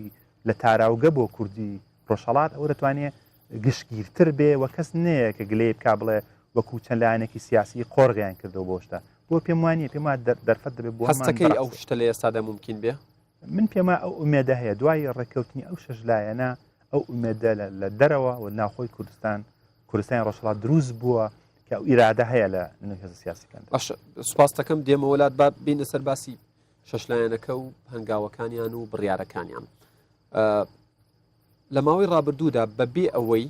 لە تاراوگە بۆ کوردی ڕۆژهەڵات ئەوە دەتوانێت گشتگیرتر بێ و کەس نەیە کە گلەی بکا بڵێ وەکو چەند لایەنێکی سیاسی قۆرغیان کردەوە بۆ شتە بۆ پێم وانە پێم وا دەرفەت دەبێت بۆ هەستەکەی ئەو شتە لە ئێستادا مومکین بێ من پێم ئەو ئومێدە هەیە دوای ڕێککەوتنی ئەو شەش لایەنە ئەو ئومێدە لە دەرەوە و ناوخۆی کوردستان کوردستانی ڕۆژهەڵات دروست بووە کە ئەو ئیرادە هەیە لە نێو هێزە سیاسیەکان. باشە سوپاست دەکەم دێمەوە لات با بینە سەر باسی شەش لایەنەکە و هەنگاوەکانیان و بڕیارەکانیان لە ماوەی ڕابردوودا بەبێ ئەوەی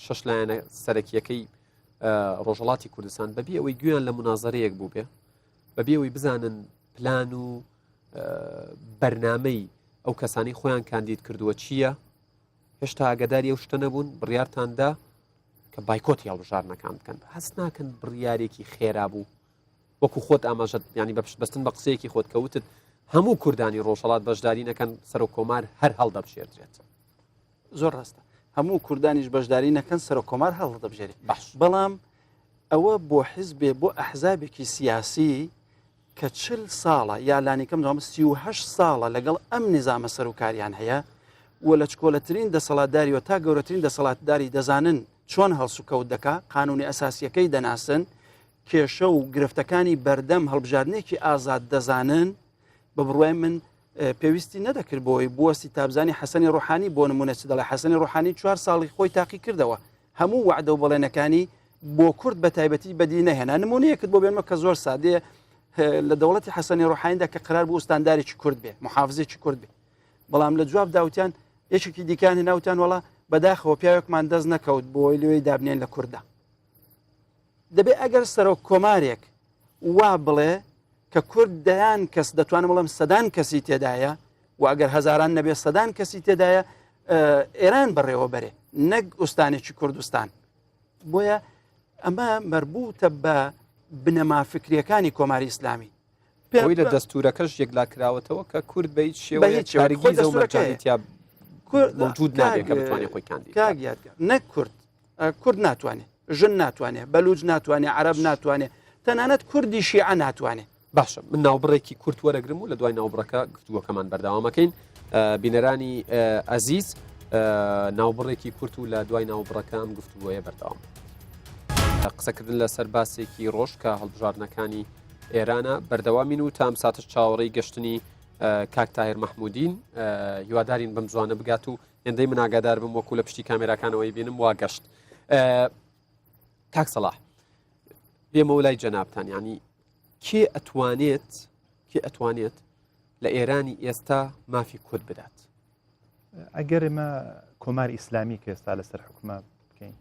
شەش لایەنە سەرەکیەکەی ڕۆژهڵاتی کوردستان بەبێ ئەوەی گویان لە منازەرەیەک بوو بێ بەبێ ئەوەی بزانن پلان و بەرنمەی ئەو کەسانی خۆیان کاندید کردووە چییە هێشتا ئاگاداری ئەو شتە نەبوون بڕیارتان دا کە بایکۆتی هەڵبژاردنەکان بکەن هەست ناکەن بڕیارێکی خێرا بوو وەکو خۆت ئاماژەت ینی بە پشت بەستن بە قسەیەکی خۆت کەوتت هەموو کوردانی ڕۆژهڵات بەشداری نەکەن سەرۆک کۆمار هەر هەڵدەبژێردرێت زۆر ڕاستە هەموو کوردانیش بەشداری نەکەن سەرۆک کۆمار هەڵدەبژێرێت باش بەڵام ئەوە بۆ حزبێ بۆ ئەحزابێکی سیاسی کە چل ساڵە یا لانیکەم دەڵێم 38 ساڵە لەگەڵ ئەم نیزامە سەروکاریان هەیە و لە چکۆلەترین دەسەڵاتداری و تا گەورەترین دەسەڵاتداری دەزانن چۆن هەڵسوکەوت دەکا قانونی ئەساسیەکەی دەناسن کێشە و گرفتەکانی بەردەم هەڵبژاردنێکی ئازاد دەزانن بە بڕوای من پێویستی نەدەکرد بۆی بوەستی تابزانی حەسەنی ڕۆحانی بۆ نمونە چ دەڵێ حەسەنی ڕۆحانی چوار ساڵی خۆی تاقی کردەوە هەموو وەعدە و بەڵێنەکانی بۆ کورد بە تایبەتی بەدی نەهێنا نمونەیەکت بۆ بێنمە کە زۆر سادەیە لە دەوڵەتی حەسەنی ڕۆحانیدا کە قرار بوو ئوستاندارێکی کورد بێ محافزێکی کورد بێ بەڵام لە جواب داوتیان یەکێکی دیکان هێناوتیان وڵا بەداخەوە پیاوێکمان دەست نەکەوت بۆی لێی دابنێن لە کووردا دەبێ ئەگەر سەرۆک کۆمارێک وا بڵێ کە کورد دەیان کەس دەتوانم بڵێم سەدان کەسی تێدایە و ئەگەر هەزاران نەبێ سەدان کەسی تێدایە ئێران بەڕێوە بەرێ نەک ئوستانێکی کوردستان بۆیە ئەمە مەربوتە بە بنەما فکریەکانی کۆماری ئیسلامی پێی لە دەستورەکەش یەکلا کراوەتەوە کە کورد بە هیچ شێوەیەک موجود نابێت کە بتوانێت خۆی کاندید نەک کورد کورد ناتوانێت ژن ناتوانێت بەلوج ناتوانێت عرب ناتوانێت تەنانەت کوردی شیعە ناتوانێت باشە من ناوبڕێکی کورت وەرەگرم و لە دوای ناوبڕەکە گفتوگۆکەمان بەردەوامەکەین بینەرانی ئەزیز ناوبڕێکی کورت و لە دوای ناوبڕەکە ئەم گفتوگۆیە بەردەوام قسەکردن لەسەر باسێکی ڕۆژ کە هەڵبژاردنەکانی ئێرانە بەردەوامین و تام ساتش چاوەڕێی گەشتنی کاک تاهر مەحمودین هیوادارین بەم زوانە بگات و هێندەی من ئاگادار بم وەکو لە پشتی کامێراکانەوەی بینم وا گەشت کاک سەڵاح بێمەوە لای جەنابتان ینی کێ ئەتوانێت کێ ئەتوانێت لە ئێرانی ئێستا مافی کورد بدات ئەگەر ئێمە کۆماری ئیسلامی کە ئێستا لەسەر حکومە بکەین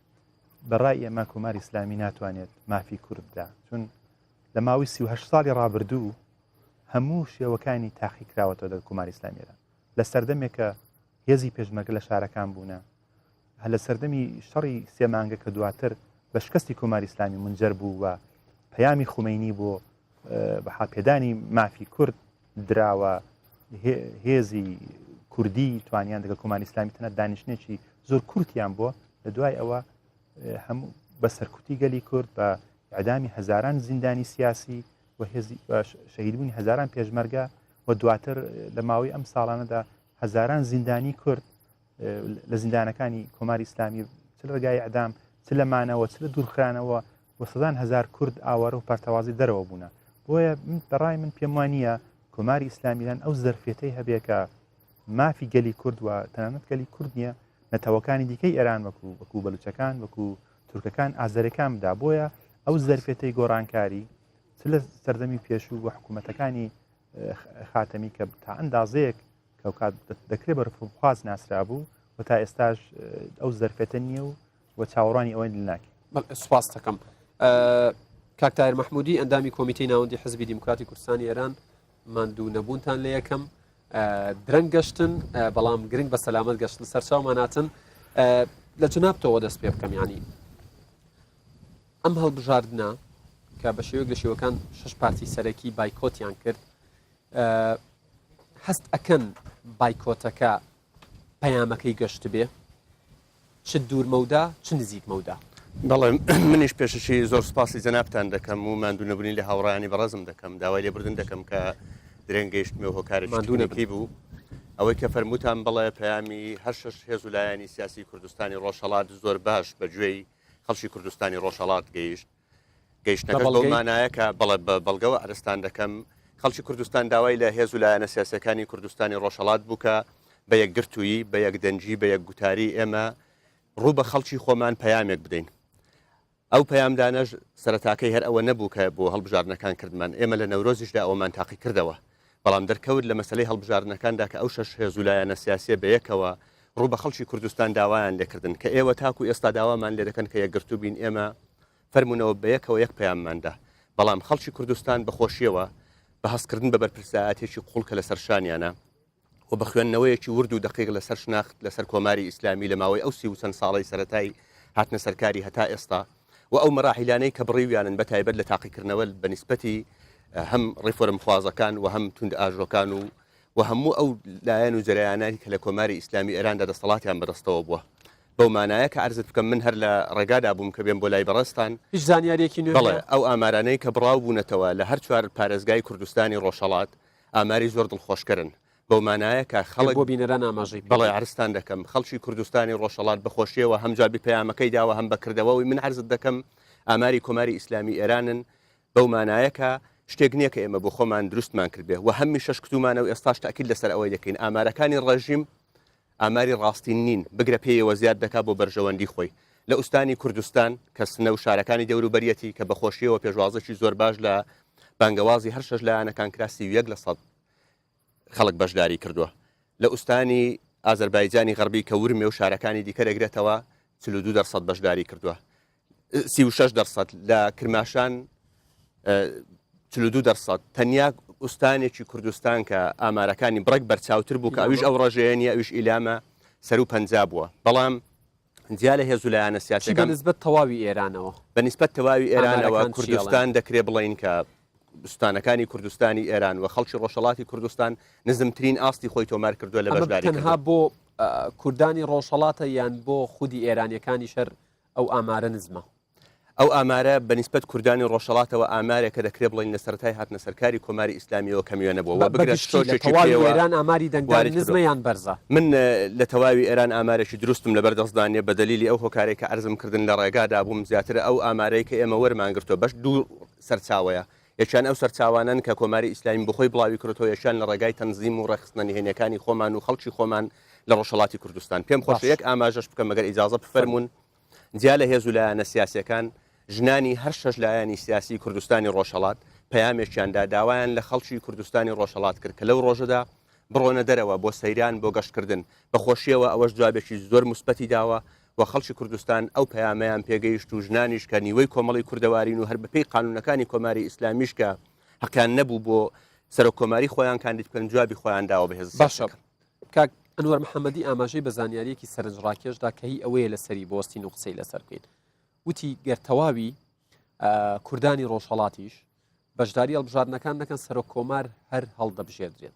بەڕای ئێمە کۆماری ئیسلامی ناتوانێت مافی کورد بدا چون لە ماوەی 38 ساڵی ڕابردوو هەموو شێوەکانی تاقی کراوەتەوە لە کۆماری ئیسلامیدا لە سەردەمێکە هێزی پێشمەرگە لە شارەکان بوونە هەر لە سەردەمی شەڕی سێ مانگە کە دواتر بە شکستی کۆماری ئیسلامی منجەر بوو و پەیامی خومەینی بۆ بەها پێدانی مافی کورد دراوە هێزی کوردی توانیان دەگەڵ کۆماری ئیسلامی تەنە دانیشتێکی زۆر کورتیان بووە لە دوای ئەوە هەموو بە سەرکوتی گەلی کورد بە ئەدامی هەزاران زیندانی سیاسی و هێزی شەهیدبوونی هەزاران پێشمەرگە و دواتر لە ماوەی ئەم ساڵانەدا هەزاران زیندانی کورد لە زیندانەکانی کۆماری ئیسلامی چ لە ڕێگای ئەدام چ لە مانەوە چ لە دوورخرانەوە و سەدان هەزار کورد ئاوارە و پەرتەوازی دەرەوە بوونە بۆیە من بەڕای من پێم وانە کۆماری ئیسلامیان ئەو زەرفێتەی هەبێ کە مافی گەلی کورد و تەنانەت گەلی کورد نییە نەتەوەکانی دیکەی ئێران وەکو وەکو بەلوچەکان وەکو تورکەکان ئازەرەکان بدا بۆیە ئەو زەرفێتەی گۆڕانکاری چ لە سەردەمی پێشوو و حکوومەتەکانی خاتەمی کە تا ئەندازەیەک کە ئەوکات دەکرێت بە ڕفۆرمخواز ناسرابوو و تا ئێستاش ئەو زەرفێتە نییە و و چاوەڕوانی ئەوەی ناکەین. سوپاس دەکەم. کاک تاهیر مەحمودی ئەندامی کۆمیتەی ناوەندی حزبی دیموکراتی کوردستانی ئێران ماندوو نەبوونتان لە یەکەم درەنگ گەشتن بەڵام گرنگ بە سەلامەت گەشتن سەرچاوماناتن لە جنابتەوە دەست پێ بکەم ینی ئەم هەڵبژاردنە کە بە شێوەیەک لە شێوەکان شش پارتی سەرەکی بایکۆتیان کرد هەست ئەکەن بایکۆتەکە پەیامەکەی گەشتبێ چ دوور مەودا چ نزیک مەودا؟ بەڵێ منیش پێشەکی زۆر سوپاسی جەنابتان دەکەم و ماندوو نەبوونی لە هاوڕیانی بەڕێزم دەکەم داوای لێبوردن دەکەم کە درێنگ گەیشتمێ و هۆکارێکی ماندوو نەبن. تکنیکی بوو ئەوەی کە فەرمووتان بەڵێ پەیامی هەر شەش هێز و لایەنی سیاسی کوردستانی ڕۆژهەڵات زۆر باش بە گوێی خەڵکی کوردستانی ڕۆژهەڵات گەیشت گەیشتنەکەش بەو مانایە کە بەڵێ بە بەڵگەوە عەرزتان دەکەم، خەڵکی کوردستان داوای لە هێز و لایەنە سیاسییەکانی کوردستانی ڕۆژهەڵات بوو کە بە یەکگرتوویی، بە یەکدەنگی، بە یەکگوتاری ئێمە ڕوو بە خەڵکی خۆمان پەیامێک بدەین. ئەو پەیامدانەش سەرەتاکەی هەر ئەوە نەبوو کە بۆ هەڵبژاردنەکان کردمان، ئێمە لە نەورۆزیشدا ئەوەمان تاقی کردەوە، بەڵام دەرکەوت لە مەسەلەی هەڵبژاردنەکاندا کە ئەو شەش هێز و لایەنە سیاسییە بەیەکەوە ڕوو بە خەڵکی کوردستان داوایان لێکردن کە ئێوە تاکو ئێستا داوامان لێدەکەن کە یەکگرتوو بین ئێمە فەرموونەوە بەیەکەوە یەک پەیاممان دا بەڵام خەڵکی کوردستان بە خۆشیەوە بە هەستکردن بە بەرپرسایەتێکی قوڵ کە لەسەر شانیانە و بە خوێندنەوەیەکی ورد و دەقیق لەسەر شناخت لەسەر کۆماری ئیسلامی لە ماوەی ئەو 30 چەند ساڵەی سەرەتای هاتنە سەرکاری هەتا ئێستا و ئەو مەراحیلانەی کە بڕیویانن بە تایبەت لە تاقیکردنەوە بە نیسبەتی هەم ڕیفۆرمخوازەکان و هەم توندئاژۆکان و و هەموو ئەو لایەن و جەرەیانانی کە لە کۆماری ئیسلامی ئێراندا دەستەڵاتیان بەدەستەوە بووە. بەو مانایە کە عەرزت بکەم من هەر لە ڕێگادا بووم کە بێم بۆ لای بەڕێزتان. هیچ زانیارییەکی نوێ بەڵێ، ئەو ئامارانەی کە بڵاو بوونەتەوە لە هەر چوار پارێزگای کوردستانی ڕۆژهەڵات ئاماری زۆر دڵخۆشکەرن. بەو مانایە کە خەڵک. بۆ بینەران ئاماژەی پێ بەڵێ عەرزتان دەکەم خەڵکی کوردستانی ڕۆژهەڵات بە خۆشییەوە هەم جوابی پەیامەکەی داوە هەم بە کردەوە من عەرزت دەکەم ئاماری کۆماری ئیسلامی ئێرانن بەو مانایە کە شتێک نییە کە ئێمە بۆ خۆمان دروستمان کردبێ و هەمیشەش کتومانە و ئێستاش تاکید لەسەر ئەوەی دەکەین ئامارەکانی ڕێژیم ئاماری ڕاستین نین، بگرە پێیەوە زیاد دەکا بۆ بەرژەوەندی خۆی. لە ئوستانی کوردستان کە سنە و شارەکانی دەوروبەریەتی کە بە خۆشییەوە پێشوازێکی زۆر باش لە بانگەوازی هەر شەش لایەنەکان کرا 31 لە سەد خەڵک بەشداری کردووە. لە ئوستانی ئازەربایجانی غەربی کە ورمێ و شارەکانی دیکە دەگرێتەوە 42 دەرسەد بەشداری کردووە. 36 دەرسەد لە کرماشان 42 دەرسەد تەنیا ئوستانێکی کوردستان کە ئامارەکانی بڕێک بەرچاوتر بوو کە ئەویش ئەو ڕێژەیە نیە ئەویش ئیلامە سەرو 50 بووە بەڵام جیا لە هێز و لایەنە سیاسەکان نسبەت تەواوی ئێرانەوە بە نسبەت تەواوی ئێرانەوە کوردستان دەکرێ بڵین کە ئوستانەکانی کوردستانی ئێران و خەڵکی ڕۆژهەڵاتی کوردستان نزمترین ئاستی خۆی تۆمار کردووە لە بەشداری تەنها بۆ کوردانی ڕۆژهەڵاتە یان بۆ خودی ئێرانیەکانی شەر ئەو ئامارە نزمە؟ ئەو ئامارە بە نیسبەت کوردانی ڕۆژهەڵاتەوە ئامارێکە دەکرێ بڵێین لە سەرەتای هاتنە سەرکاری کۆماری ئیسلامییەوە کەموێنە بووە و بە بگرە گشتی لە شۆکێکی تەواوی پێوە ئێران ئاماری دەنگدان وارد نزمە کردووە. یان بەرزە؟ من لە تەواوی ئێران ئامارێکی دروستم لەبەر دەستدا نییە بە دەلیلی ئەو هۆکارەی کە عەرزم کردن لە ڕێگادا بووم زیاتر ئەو ئامارەی کە ئێمە وەرمان گرتووە بەش دوو سەرچاوەیە یەکیان ئەو سەرچاوانەن کە کۆماری ئیسلامی بۆخۆی بڵاوی کردۆتەوە یەکیان لە ڕێگای تەنزیم و ڕێکخستنە نهێنیەکانی خۆمان و خەڵکی خۆمان لە ڕۆژهەڵاتی کوردستان. پێم خۆشە باش. یەک ئاماژەش بکەم ئەگەر ئیجازە بفەرموون. جیا لە هێز و لایەنە سیاسیەکان، ژنانی هەر شەش لایەنی سیاسی کوردستانی ڕۆژهەڵات پەیامێکیان دا، داوایان لە خەڵکی کوردستانی ڕۆژهەڵات کرد کە لەو ڕۆژەدا بڕۆنە دەرەوە بۆ سەیران، بۆ گەشتکردن. بە خۆشییەوە ئەوەش جوابێکی زۆر موسبەتی داوە و خەڵکی کوردستان ئەو پەیامەیان پێگەیشت و ژنانیش کە نیوەی کۆمەڵی کوردەوارین و هەر بەپێی قانوونەکانی کۆماری ئیسلامیش کە هەقیان نەبوو بۆ سەرۆک کۆماری خۆیان کاندید بکەن جوابی خۆیان داوە بە هێزە باشە سیاسیەکان. کاک ئەنوەر محەممەدی ئاماژەی بە زانیاریەکی سەرنجڕاکێشدا کە هی ئەوەیە لەسەری بوەستین و قسەی لەسەر بکەین وتی گەر تەواوی کوردانی ڕۆژهەڵاتیش بەشداری هەڵبژاردنەکان نەکەن سەرۆک کۆمار هەر هەڵدەبژێردرێت.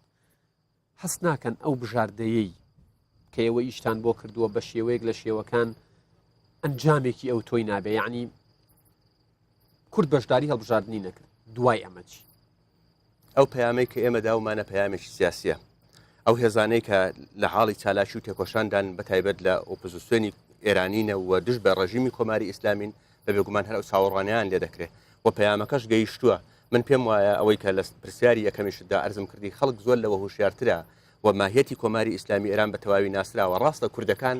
هەست ناکەن ئەو بژاردەیەی کە ئێوە ئیشتان بۆ کردووە بە شێوەیەک لە شێوەکان ئەنجامێکی ئەو تۆی نابێ یعنی کورد بەشداری هەڵبژاردننی نەکرد دوای ئەمە چی؟ ئەو پەیامەی کە ئێمە داومانە پەیامێکی سیاسیە ئەو هێزانەی کە لە حاڵی چالاکی و تێکۆشاندان بە تایبەت لە ئۆپۆزیسیۆنی ئێرانینە و دژ بە ڕژیمی کۆماری ئیسلامین بە بێگومان هەر ئەو چاوەڕوانیان لێ دەکرێت و پەیامەکەش گەیشتووە من پێم وایە ئەوەی کە لە پرسیاری یەکەمیشتدا ئەرزم کردی خەڵک زۆر لەوە هوشیارترە و ماهیەتی کۆماری ئیسلامی ئێران بە تەواوی ناسراوە ڕاستە کوردەکان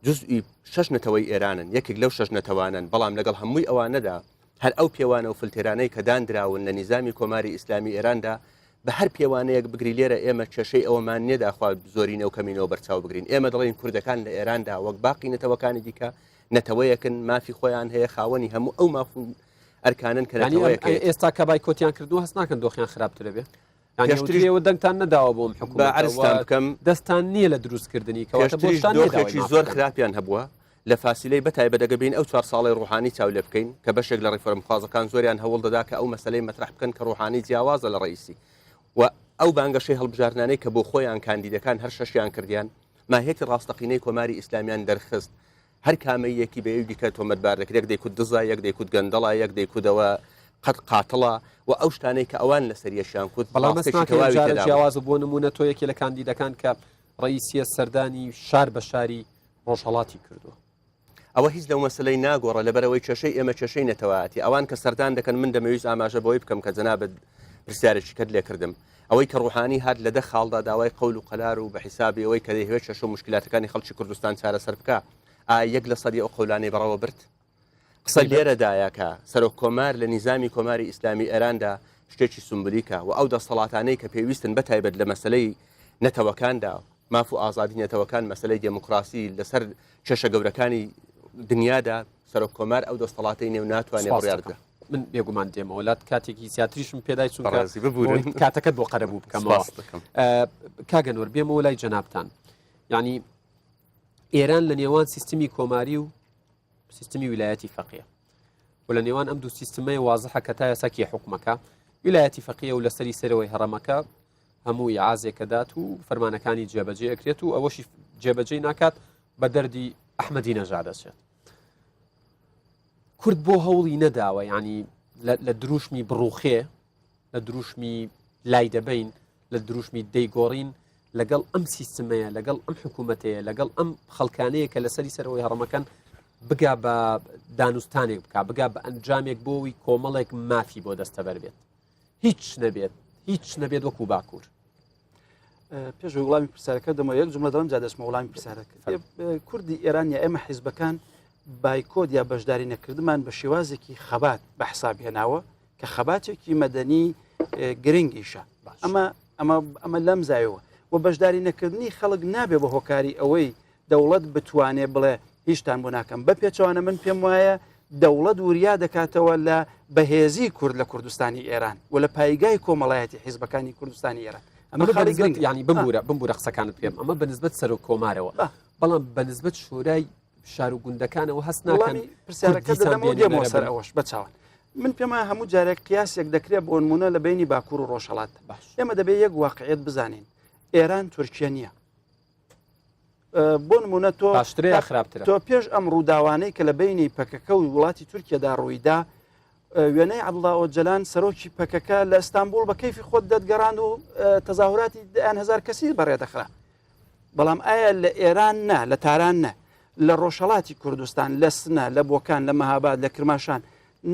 جزئی شەش نەتەوەی ئێرانن یەکێک لەو شەش نەتەوانن بەڵام لەگەڵ هەمووی ئەوانەدا هەر ئەو پێوانە و فلتێرانەی کە داندراون لە نیزامی کۆماری ئیسلامی ئێراندا بە هەر پێوانەیەک بگری لێرە ئێمە کێشەی ئەوەمان نییە داخوا زۆرینە و کەمینەوە بەرچاو بگرین ئێمە دەڵێین کوردەکان لە ئێراندا وەک باقی نەتەوەکانی دیکە نەتەوەیەکن مافی خۆیان هەیە خاوەنی هەموو ئەو ماف و ئەرکانن کە نەتەوەیەک هەیە. ئێستا کە بایکۆتیان کردووە هەست ناکەن دۆخیان خراپترە بێ؟ پێشتریش ئێوە دەنگتان نەداوە بۆم حکوومەت با عەرزتان بکەم دەستان نییە لە دروستکردنی کەواتە پێشتریش بۆشتان نییە داوای دۆخێکی ماف زۆر بکەن. خراپیان هەبووە لە فاسیلەی بە تایبەت ئەگەر بێین ئەو چوار ساڵەی ڕوحانی چاو لێ بکەین کە بەشێک لە ڕیفۆرمخوازەکان زۆریان هەوڵ دەدا کە ئەو مەسەلەی مەترەح بکەن کە ڕوحانی جیاوازە لە ڕەئیسی و ئەو بانگەشەی هەڵبژاردنانەی کە بۆ خۆیان کاندیدەکان هەر شەشیان کردیان ماهیەتی ڕاستەقینەی کۆماری ئیسلامیان دەرخست هەر کامەی یەکی بە یەکی دیکە تۆمەتبار دەکرێت، یەک دەیکوت دزە، یەک دەیکوت گەندەڵە، یەک دەیکوت ئەوە قەت قاتڵە و ئەو شتانەی کە ئەوان لەسەر یەکیان کوت بەڵام هەست ڕاستێکی ناکەی تەواوی ئەمجارە تێدا بوو. جیاوازە بۆ نموونە تۆ یەکێ لە کاندیدەکان کە ڕەئیسییە سەردانی شار بە شاری ڕۆژهەڵاتی کردووە. ئەوە هیچ لەو مەسەلەی ناگۆڕە لەبەرئەوەی کێشەی ئێمە کێشەی نەتەوایەتی ئەوان کە سەردان دەکەن من دەمەویست ئاماژە بەوەی بکەم کە جەنابت پرسیارێکی کەت لێکردم ئەوەی کە ڕوحانی هات لە دە خاڵدا داوای قەول و قەلار و بە حیسابی ئەوەی کە دەیهەوێت کێشە و موشکیلاتەکانی خەڵکی کوردستان چارەسەر بکا ئایا یەک لە سەدی ئەو قەولانەی بەڕێوە برد؟ قسە لێرەدایە کە سەرۆک کۆمار لە نیزامی کۆماری ئیسلامی ئێراندا شتێکی سومبلیکە و ئەو دەستەڵاتانەی کە پێویستن بە تایبەت لە مەسەلەی نەتەوەکاندا ماف و ئازادی نەتەوەکان مەسەلەی دێموکراسی لەسەر کێشە گەورەکانی دنیادا سەرۆک کۆمار ئەو دەستەڵاتەی نێو ناتوانێت سپاس بڕیار دەکەم. بدە. من بێگومان دێمەوە لات کاتێکی زیاتریشم پێدای چونکە بەڕێزی ببورن. بۆی کاتەکەت بۆ قەرەبوو بکەمەوە. سپاس دەکەم. کاک ئەنوەر بێمەوە لای جەنابتان یعنی ئێران لە نێوان سیستمی کۆماری و سیستمی ویلایەتی فەقیە و لە نێوان ئەم دوو سیستمەیە وازحە کە تا ئێستا کێ حکومەکە ویلایەتی فەقیە و لەسەری سەرەوەی هەڕەمەکە هەموو ئیعازێکەدات و فەرمانەکانی جێبەجێ ئەکرێت و ئەوەشی جێبەجێ ناکات بە دەردی ئەحمەدی نەژاد دەچێت کورد بۆ هەوڵی نەداوە ینی لە دروشمی بڕوخێ لە دروشمی لای دەبین لە دروشمی دەیگۆڕین لەگەڵ ئەم سیستمەیە لەگەڵ ئەم حکوومەتەیە لەگەڵ ئەم خەڵکانەیە کە لەسەری سەرەوەی هەڕەمەکەن بگا بە دانوستانێک بک بگا بە ئەنجامێک بۆی کۆمەڵێک مافی بۆ دەستەبەر بێت هیچ نەبێت هیچ نەبێت وەکو باکوور. پێش وڵامی پرسیارەکە دەمەوە یەک جملە دەڵم جا دەچمە وڵامی پرسیارەکە کوردی ئێران یا ئێمە حیزبەکان بایکۆت یا بەشداری نەکردمان بە شێوازێکی خەبات بە حساب هێناوە کە خەباتێکی مەدەنی گرنگیشە ئەمە ئەمە ئەمە لەم زایەوە و بەشداری نەکردنی خەڵک نابێ بە هۆکاری ئەوەی دەوڵەت بتوانێ بڵێ هیچتان بۆ ناکەم بە پێچەوانە من پێم وایە دەوڵەت وریا دەکاتەوە لە بەهێزی کورد لە کوردستانی ئێران و لە پایگای کۆمەڵایەتی حیزبەکانی کوردستانی ئێران ئەمە خاڵی گرنگ ینی بمبورە بمبورە قسەکانت پێم ئەمە بەنسبەت سەرۆک کۆمارەوە بەڵام بەنسبەت شورای شار و گوندەکانەوە هەست ناکەن پرسیارەکە دەدەمەوە دێمەوە سەر ئەوەش بەچوان من پێم وایە هەموو جارێک قیاسێک دەکرێت بۆ نمونە لە بینی باکوور و ڕۆژهەڵات باش ئێمە دەبێت یەک واقعیت بزانین ئێران تورکیە نییە بۆ نمونە تۆ باشترە یا خراپترە؟ تۆ پێش ئەم ڕووداوانەی کە لە بینی پەکەکە و وڵاتی تورکیەدا ڕوویدا وێنەی عەبدوڵا ئۆجەلان سەرۆکی پەکەکە لە ئەستانبوڵ بە کەیفی خۆت دەتگەڕان و تەزاهوراتی دەیان هەزار کەسی بەڕێدەخرا بەڵام ئایا لە ئێران نا لە تاران نە لە ڕۆژهەڵاتی کوردستان لە سنە لە بۆکان لە مەهاباد لە کرماشان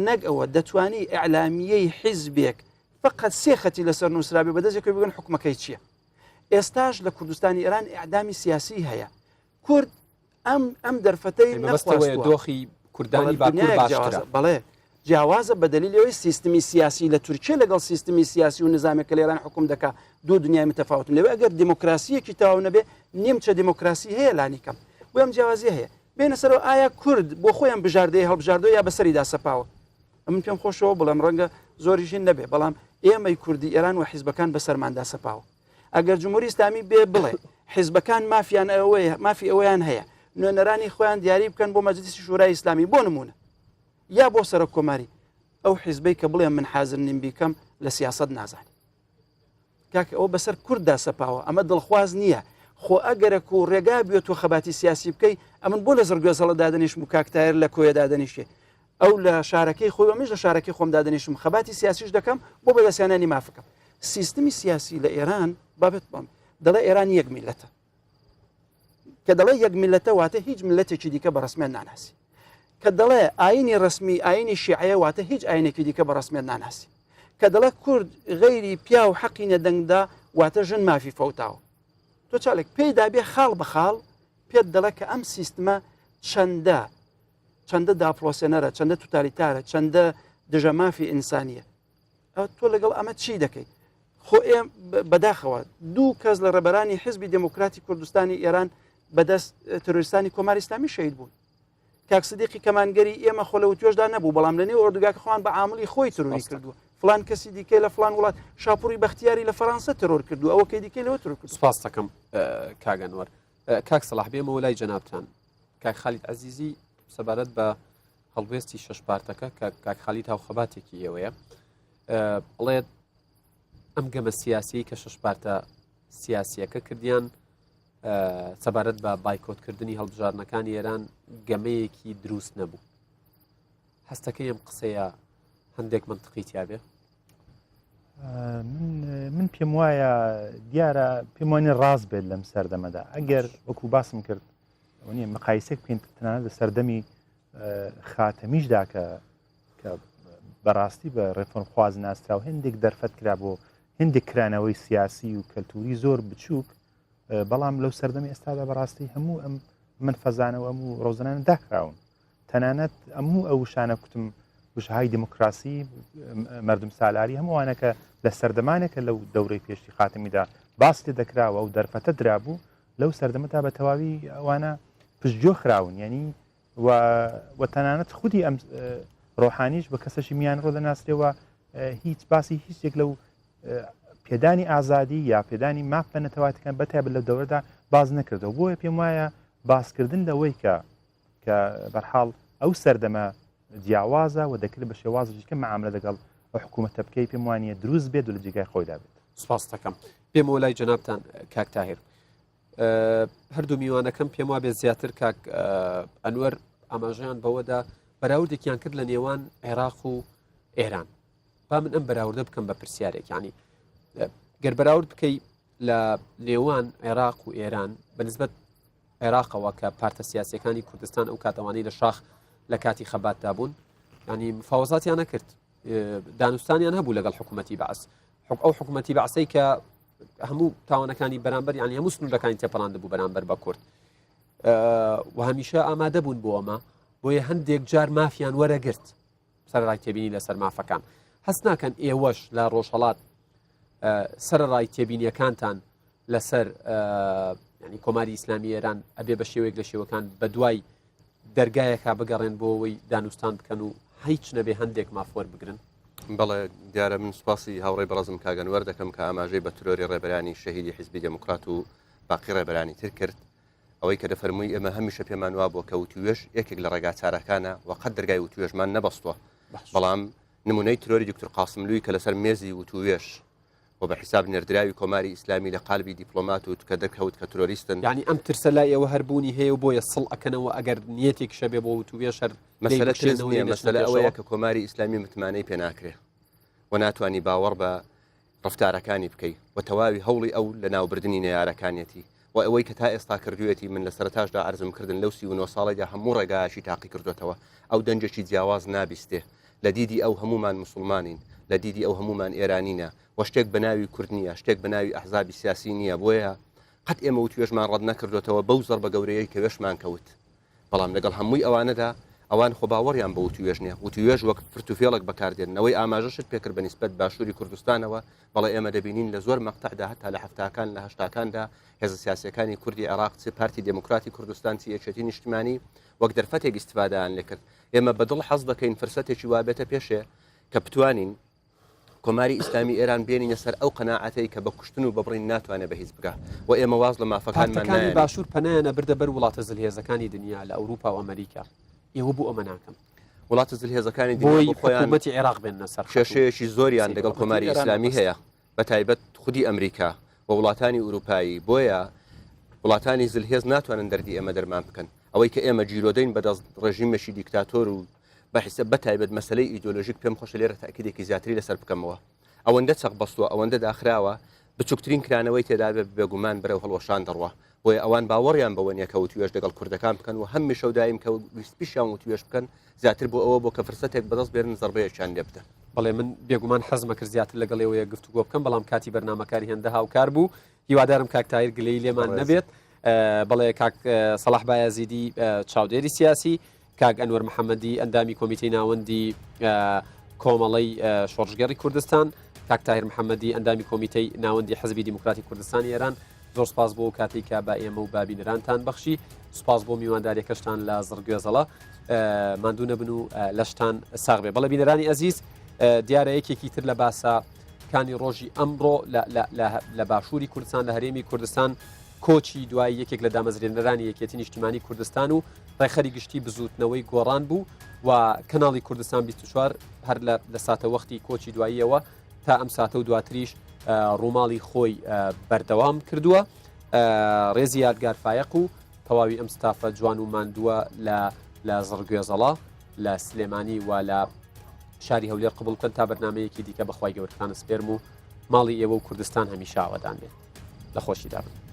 نەک ئەوە دەتوانی ئیعلامیەی حیزبێک فقط سێ خەتی لەسەر نووسرابێ بەدەستێک بگەن حکومەکەی چییە ئێستاش لە کوردستانی ئێران ئیعدامی سیاسی هەیە کورد ئەم ئەم دەرفەتەی نەخواستوە دۆخی کوردانی باکوور باشترە بەڵێ جیاوازە بە دلیلی ئەوەی سیستمی سیاسی لە تورکیە لەگەڵ سیستمی سیاسی و نظامێک کە لە ئێران حکوم دەکا دوو دنیای متەفاوتن لەوێ ئەگەر دیموکراسیەکی تەواو نەبێ نیمچە دیموکراسی هەیە لانی کەم بۆ ئەم جیاوازیە هەیە بێنە سەرەوە ئایا کورد بۆ خۆیان بژاردەی هەڵبژاردۆ یا بەسەریدا سەپاوە من پێم خۆشەوە بڵێم ڕەنگە زۆریشین نەبێ بەڵام ئێمەی کوردی ئێران و حیزبەکان بەسەرماندا سەپاوە ئەگەر جمهوری ئیسلامی بێ بڵێ حیزبەکان مافیان ئەوەیە مافی ئەوەیان هەیە نوێنەرانی خۆیان دیاری بکەن بۆ مەجلیسی شورای ئیسلامی بۆ نمونە یا بۆ سەرۆک کۆماری. ئەو حیزبەی کە بڵێ من حازر نیم بیکەم لە سیاسەت نازانێ. کاکە ئەوە بەسەر کورددا سەپاوە ئەمە دڵخواز نییە خۆ ئەگەرەک و ڕێگا بێت تۆ خەباتی سیاسی بکەی ئەمن بۆ لە زڕگوێزەڵە دادەنیشم و کاک تایر لە کۆیە دادەنیشێ ئەو لە شارەکەی خۆی و منیش لە شارەکەی خۆم دادەنیشم خەباتی سیاسیش دەکەم بۆ بەدەستهێنانی مافەکەم سیستمی سیاسی لە ئێران بابێت بڵێم دەڵێ ئێران یەک میلەتە کە دەڵێ یەک میلەتە واتە هیچ میلەتێکی دیکە بە ڕسمیان ناناسی کە دەڵێ ئاینی ڕسمی ئاینی شیعەیە واتە هیچ ئاینێکی دیکە بە ڕسمیان ناناسی کە دەڵێ کورد غەیری پیا و حەقی نەدەنگدا واتە ژن مافی فەوتاوە تۆ چاالک پێی دابێ خاڵ بە خاڵ پێت دەڵێ کە ئەم سیستمە چەندە چەندە داپڵۆسێنەرە چەندە توتالیتارە چەندە دژە مافی ئینسانیە تۆ لەگەڵ ئەمە چی دەکەیت خۆ ئێم بەداخەوە دوو کەس لە ڕێبەرانی حزبی دێموکراتی کوردستانی ئێران بەدەست ترۆریستانی کۆماری ئیسلامی شەهید بوون کاک سدیقی کەمانگەری ئێمە خۆ لە وتوێژدا نەبوو بەڵام لە نێو ئۆردوگاکە خۆیان بە عاملی خۆی ترۆری کردووە فلان کەسی دیکەی لە فلان وڵات شاپوری بەختیاری لە فەرانسە ترۆر کردووە ئەوە کەی دیکەی لەوە ترۆر کردووە سپاس دەکەم کاک ئەنوەر کاک سەڵاح بێمەوە لای جەنابتان کاک خالید عەزیزی سەبارەت بە هەڵوێستی شەش پارتەکە کە کاک خالید هاوخەباتێکی ئێوەیە ئەڵێت ئەم گەمە سیاسی کە شەش پارتە سیاسیەکە کردیان سەبارەت بە بایکۆتکردنی هەڵبژاردنەکانی ئێران گەمەیەکی دروست نەبوو هەستەکەی ئەم قسەیە هەندێک منطقی تیاابێ من پێم وایە دیارە پێم وانە ڕاست بێت لەم سەردەمەدا ئەگەر وەکو باسم کرد نیە مقایسێک بکەین تەنانەت لە سەردەمی خاتەمیشدا کە کە بەڕاستی بە ڕێفۆرمخواز ناسرا و هەندێک دەرفەت کرا بۆ هەندێک کرانەوەی سیاسی و کەلتوری زۆر بچووک بەڵام لەو سەردەمی ئێستادا بەڕاستی هەموو ئەم من فەزانەوە ئەم و ڕۆزنانە داخراون تەنانەت ئەموو ئەو وشانە کوتم وشهای دیموکراسی مردم سالاری هەمووانەکە لە سەردەمانێکە لەو دەورەی پێشتی خاتمیدا باس لێ دەکراوە و دەرفەتە درابوو لەو سەردەمەدا بە تەواوی ئەوانە پشتگوێ خراون یعنی و و تەنانەت خودی ئەم ڕۆحانیش بە کەسەشی میان ڕۆ دەناسرێەوە هیچ باسی هیچ یەک لەو پێدانی ئازادی یا پێدانی ماف بە نەتەواتەکان بەتایبەت لە دەورەدا باز نەکردەوە بۆیە پێم وایە باسکردن لەوەی کە کە بەرحاڵ ئەو سەردەمە جیاوازە و دەکرێت بە شێوازێکی کە معاملە لەگەڵ ئەو حکوومەتە بکەی پێم وانە دروست بێت و لە جێگای خۆیدا بێت. سپاس دەکەم بێمەوە لای جەنابتان کاک تاهیر هەردوو میوانەکەم پێم وابێت زیاتر کاک ئەنوەر ئاماژەیان بەوەدا بەراوردێکیان کرد لە نێوان عێراق و ئێران با من ئەم بەراوردە بکەم بە پرسیارێک ینی گەر بەراورد بکەی لە نێوان عێراق و ئێران بەنسبەت عێراقەوە کە پارتە سیاسیەکانی کوردستان ئەو کاتەوانەی لە شاخ لە کاتی خەباتدا بوون ینی مفاوەزاتیان نەکرد دانوستانیان هەبوو لەگەڵ حکوومەتی بەعس ئەو حکوومەتی بەعسەی کە هەموو تاوانەکانی بەرامبەر ینی هەموو سنوورەکانی تێپەڕاند بوو بەرامبەر بە کورد و هەمیشە ئامادە بوون بۆ ئەمە بۆیە هەندێک جار مافیان وەرەگرت سەرەڕای تێبینی لەسەر مافەکان هەست ناکەن ئێوەش لە ڕۆژهەڵات سەرەڕای تێبینیەکانتان لەسەر ینی کۆماری ئیسلامی ئێران ئەبێ بە شێوەیەک لە شێوەکان بە دوای دەرگایەکا بگەڕێن بۆ ئەوەی دانوستان بکەن و هیچ نەبێ هەندێک ماف وەربگرن؟ بەڵێ دیارە من سوپاسی هاوڕێی بەڕێزم کاک ئەنوەر دەکەم کە ئاماژەی بە ترۆری ڕێبەرانی شەهیدی حیزبی دێموکرات و باقی ڕێبەرانی تر کرد. ئەوەی کە دەفەرمووی ئێمە هەمیشە پێمان وابووە کە وتووێژ یەکێک لە ڕێگاچارەکانە و قەت دەرگای وتووێژمان نەبەستووە بەڵام نمونەی ترۆری دکتور قاسملووی کە لەسەر مێزی وتووێژ و بە حیساب نێردراوی کۆماری ئیسلامی لە قالبی دیپلۆمات و کە دەرکەوت کە ترۆریستن. یانی ئەم ترسە لای ئێوە هەر بوونی هەیە و بۆیە سڵ ئەکەنەوە ئەگەر نیەتێکیش هەبێ بۆ وتووێژ هەر لێی مەسەلە ترس بکشێنەوە نییە لێی نەچنە مەسەلە ئەوەیە پێشەوە؟ کە کۆماری ئیسلامی متمانەی پێ ناکرێ و ناتوانی باوەڕ بە ڕەفتارەکانی بکەی و تەواوی هەوڵی ئەو لەناوبردنی نەیارەکانیەتی و ئەوەی کە تا ئێستا کردوویەتی من لە سەرەتاشدا عەرزم کردن لەو 39 ساڵەیدا هەموو ڕێگایەکی تاقی کردوێتەوە ئەو دەنگێکی جیاواز نابیستێ لە دیدی ئەو هەمومان مسلمانین لە دیدی ئەو هەمومان ئێرانینە و شتێک بە ناوی کورد نییە شتێک بە ناوی ئەحزابی سیاسی نییە بۆیە قەت ئێمە وتوێژمان ڕەت نەکردوێتەوە بەو زەربە گەورەیەی کە وێشمان کەوت بەڵام لەگەڵ هەمووی ئەوانەدا ئەوان خۆ باوەڕیان بە وتووێژ نیە، وتووێژ وەک فرتوفێڵێک بەکاردێنن، ئەوەی ئاماژەشت پێکرد بە نیسبەت باشووری کوردستانەوە، بەڵێ ئێمە دەبینین لە زۆر مەقتەعدا هەتا لە حەفتاکان لە هەشتاکاندا هێزە سیاسیەکانی کوردی عێراق چ پارتی دێموکراتی کوردستان چ یەکێتی نیشتمانی وەک دەرفەتێک ئیستفادەیان لێکرد. ئێمە بە دڵ حەز دەکەین فرسەتێکی وا بێتە پێشێ کە بتوانین کۆماری ئیسلامی ئێران بێنینە سەر ئەو قەناعەتەی کە بە کوشتن و بە بڕین ناتوانێ بە هیچ بگا و ئێمە واز لە مافەکانمان پارتەکانی نایەنین. باشوور پەنایان ئەبردە بەر وڵاتە زلهێزەکانی دنیا لە ئەوروپا و ئەمەریکا، ئێوە بۆ ئەمە ناکەن؟ وڵاتە زلهێزەکانی دنیا بۆی بۆ خۆیان حکوومەتی عێراق بێننە سەر خەت و کێشەیەکی زۆریان لەگەڵ حکوومەتی کۆماری ئێران ئیسلامی مەبەستە. هەیە بە تایبەت خودی ئەمریکا و وڵاتانی ئورووپایی بۆیە وڵاتانی زلهێز ناتوانن دەردی ئێمە دەرمان بکەن ئەوەی کە ئێمە گیرۆدەین بەدەست ڕێژیمێکی دیکتاتۆر و بە حیساب بە تایبەت مەسەلەی ئیدۆلۆژیک پێم خۆشە لێرە تاکیدێکی زیاتری لەسەر بکەمەوە ئەوەندە چەق بەستووە ئەوەندە داخراوە بچووکترین کرانەوەی تێدابێ بێگومان بەرەو هەڵوەشان دەڕوا بۆیە ئەوان باوەڕیان بەوە نیە کە وتوێژ لەگەڵ کوردەکان بکەن و هەمیشە و دایم کە ویستبیشیان وتوێژ بکەن زیاتر بۆ ئەوە بۆ کە فرسەتێک بەدەست بێنن زەربەیەکیان لێ بدەن. بەڵێ من بێگومان حەزمە کرد زیاتر لەگەڵ ئێوەیە گفتوگۆ بکەم بەڵام کاتی بەرنامەکاری هێندە هاوکار بوو هیوادارم کاک تاهیر گلەیی لێمان نەبێت بەڵێ کاک سەڵاح بایەزیدی چاودێری سیاسی کاک ئەنوەر محەممەدی ئەندامی کۆمیتەی ناوەندی کۆمەڵەی شۆڕشگێڕی کوردستان کاک تاهیر محەممەدی ئەندامی کۆمیتەی ناوەندی حزبی دیموکراتی کوردستانی ئێران زۆر سپاس بۆ کاتی کە بە ئێمە و بابینەرانتان بەخشی سپاس بۆ میوانداریەکەشتان لە زڕگوێزەڵە ماندوو نەبن و لەشتان ساغ بێ بەڵێ بینەرانی ئەزیز دیارە یەکێکی تر لە باسە کانی ڕۆژی ئەمڕۆ لە باشووری کوردستان لە هەرێمی کوردستان کۆچی دوای یەکێک لە دامەزرێنەرانی یەکێتی نیشتیمانی کوردستان و ڕێکخەری گشتی بزووتنەوەی گۆڕان بوو و کەناڵی کوردستان 24 هەر لە ساتەوەختی کۆچی دواییەوە تا ئەم ساتە و دواتریش ڕووماڵی خۆی بەردەوام کردووە ڕێزی یادگار فایەق و تەواوی ئەم ستافە جوان و ماندووە لە لە زڕگوێزەڵە لە سلێمانی و لە شاری هەولێر قبول بکەن تا بەرنمەیەکی دیکە بەخوای گەورەتان سپێرم و ماڵی ئێوە و کوردستان هەمیشە ئاوەدان بێت لە خۆشیدا بن.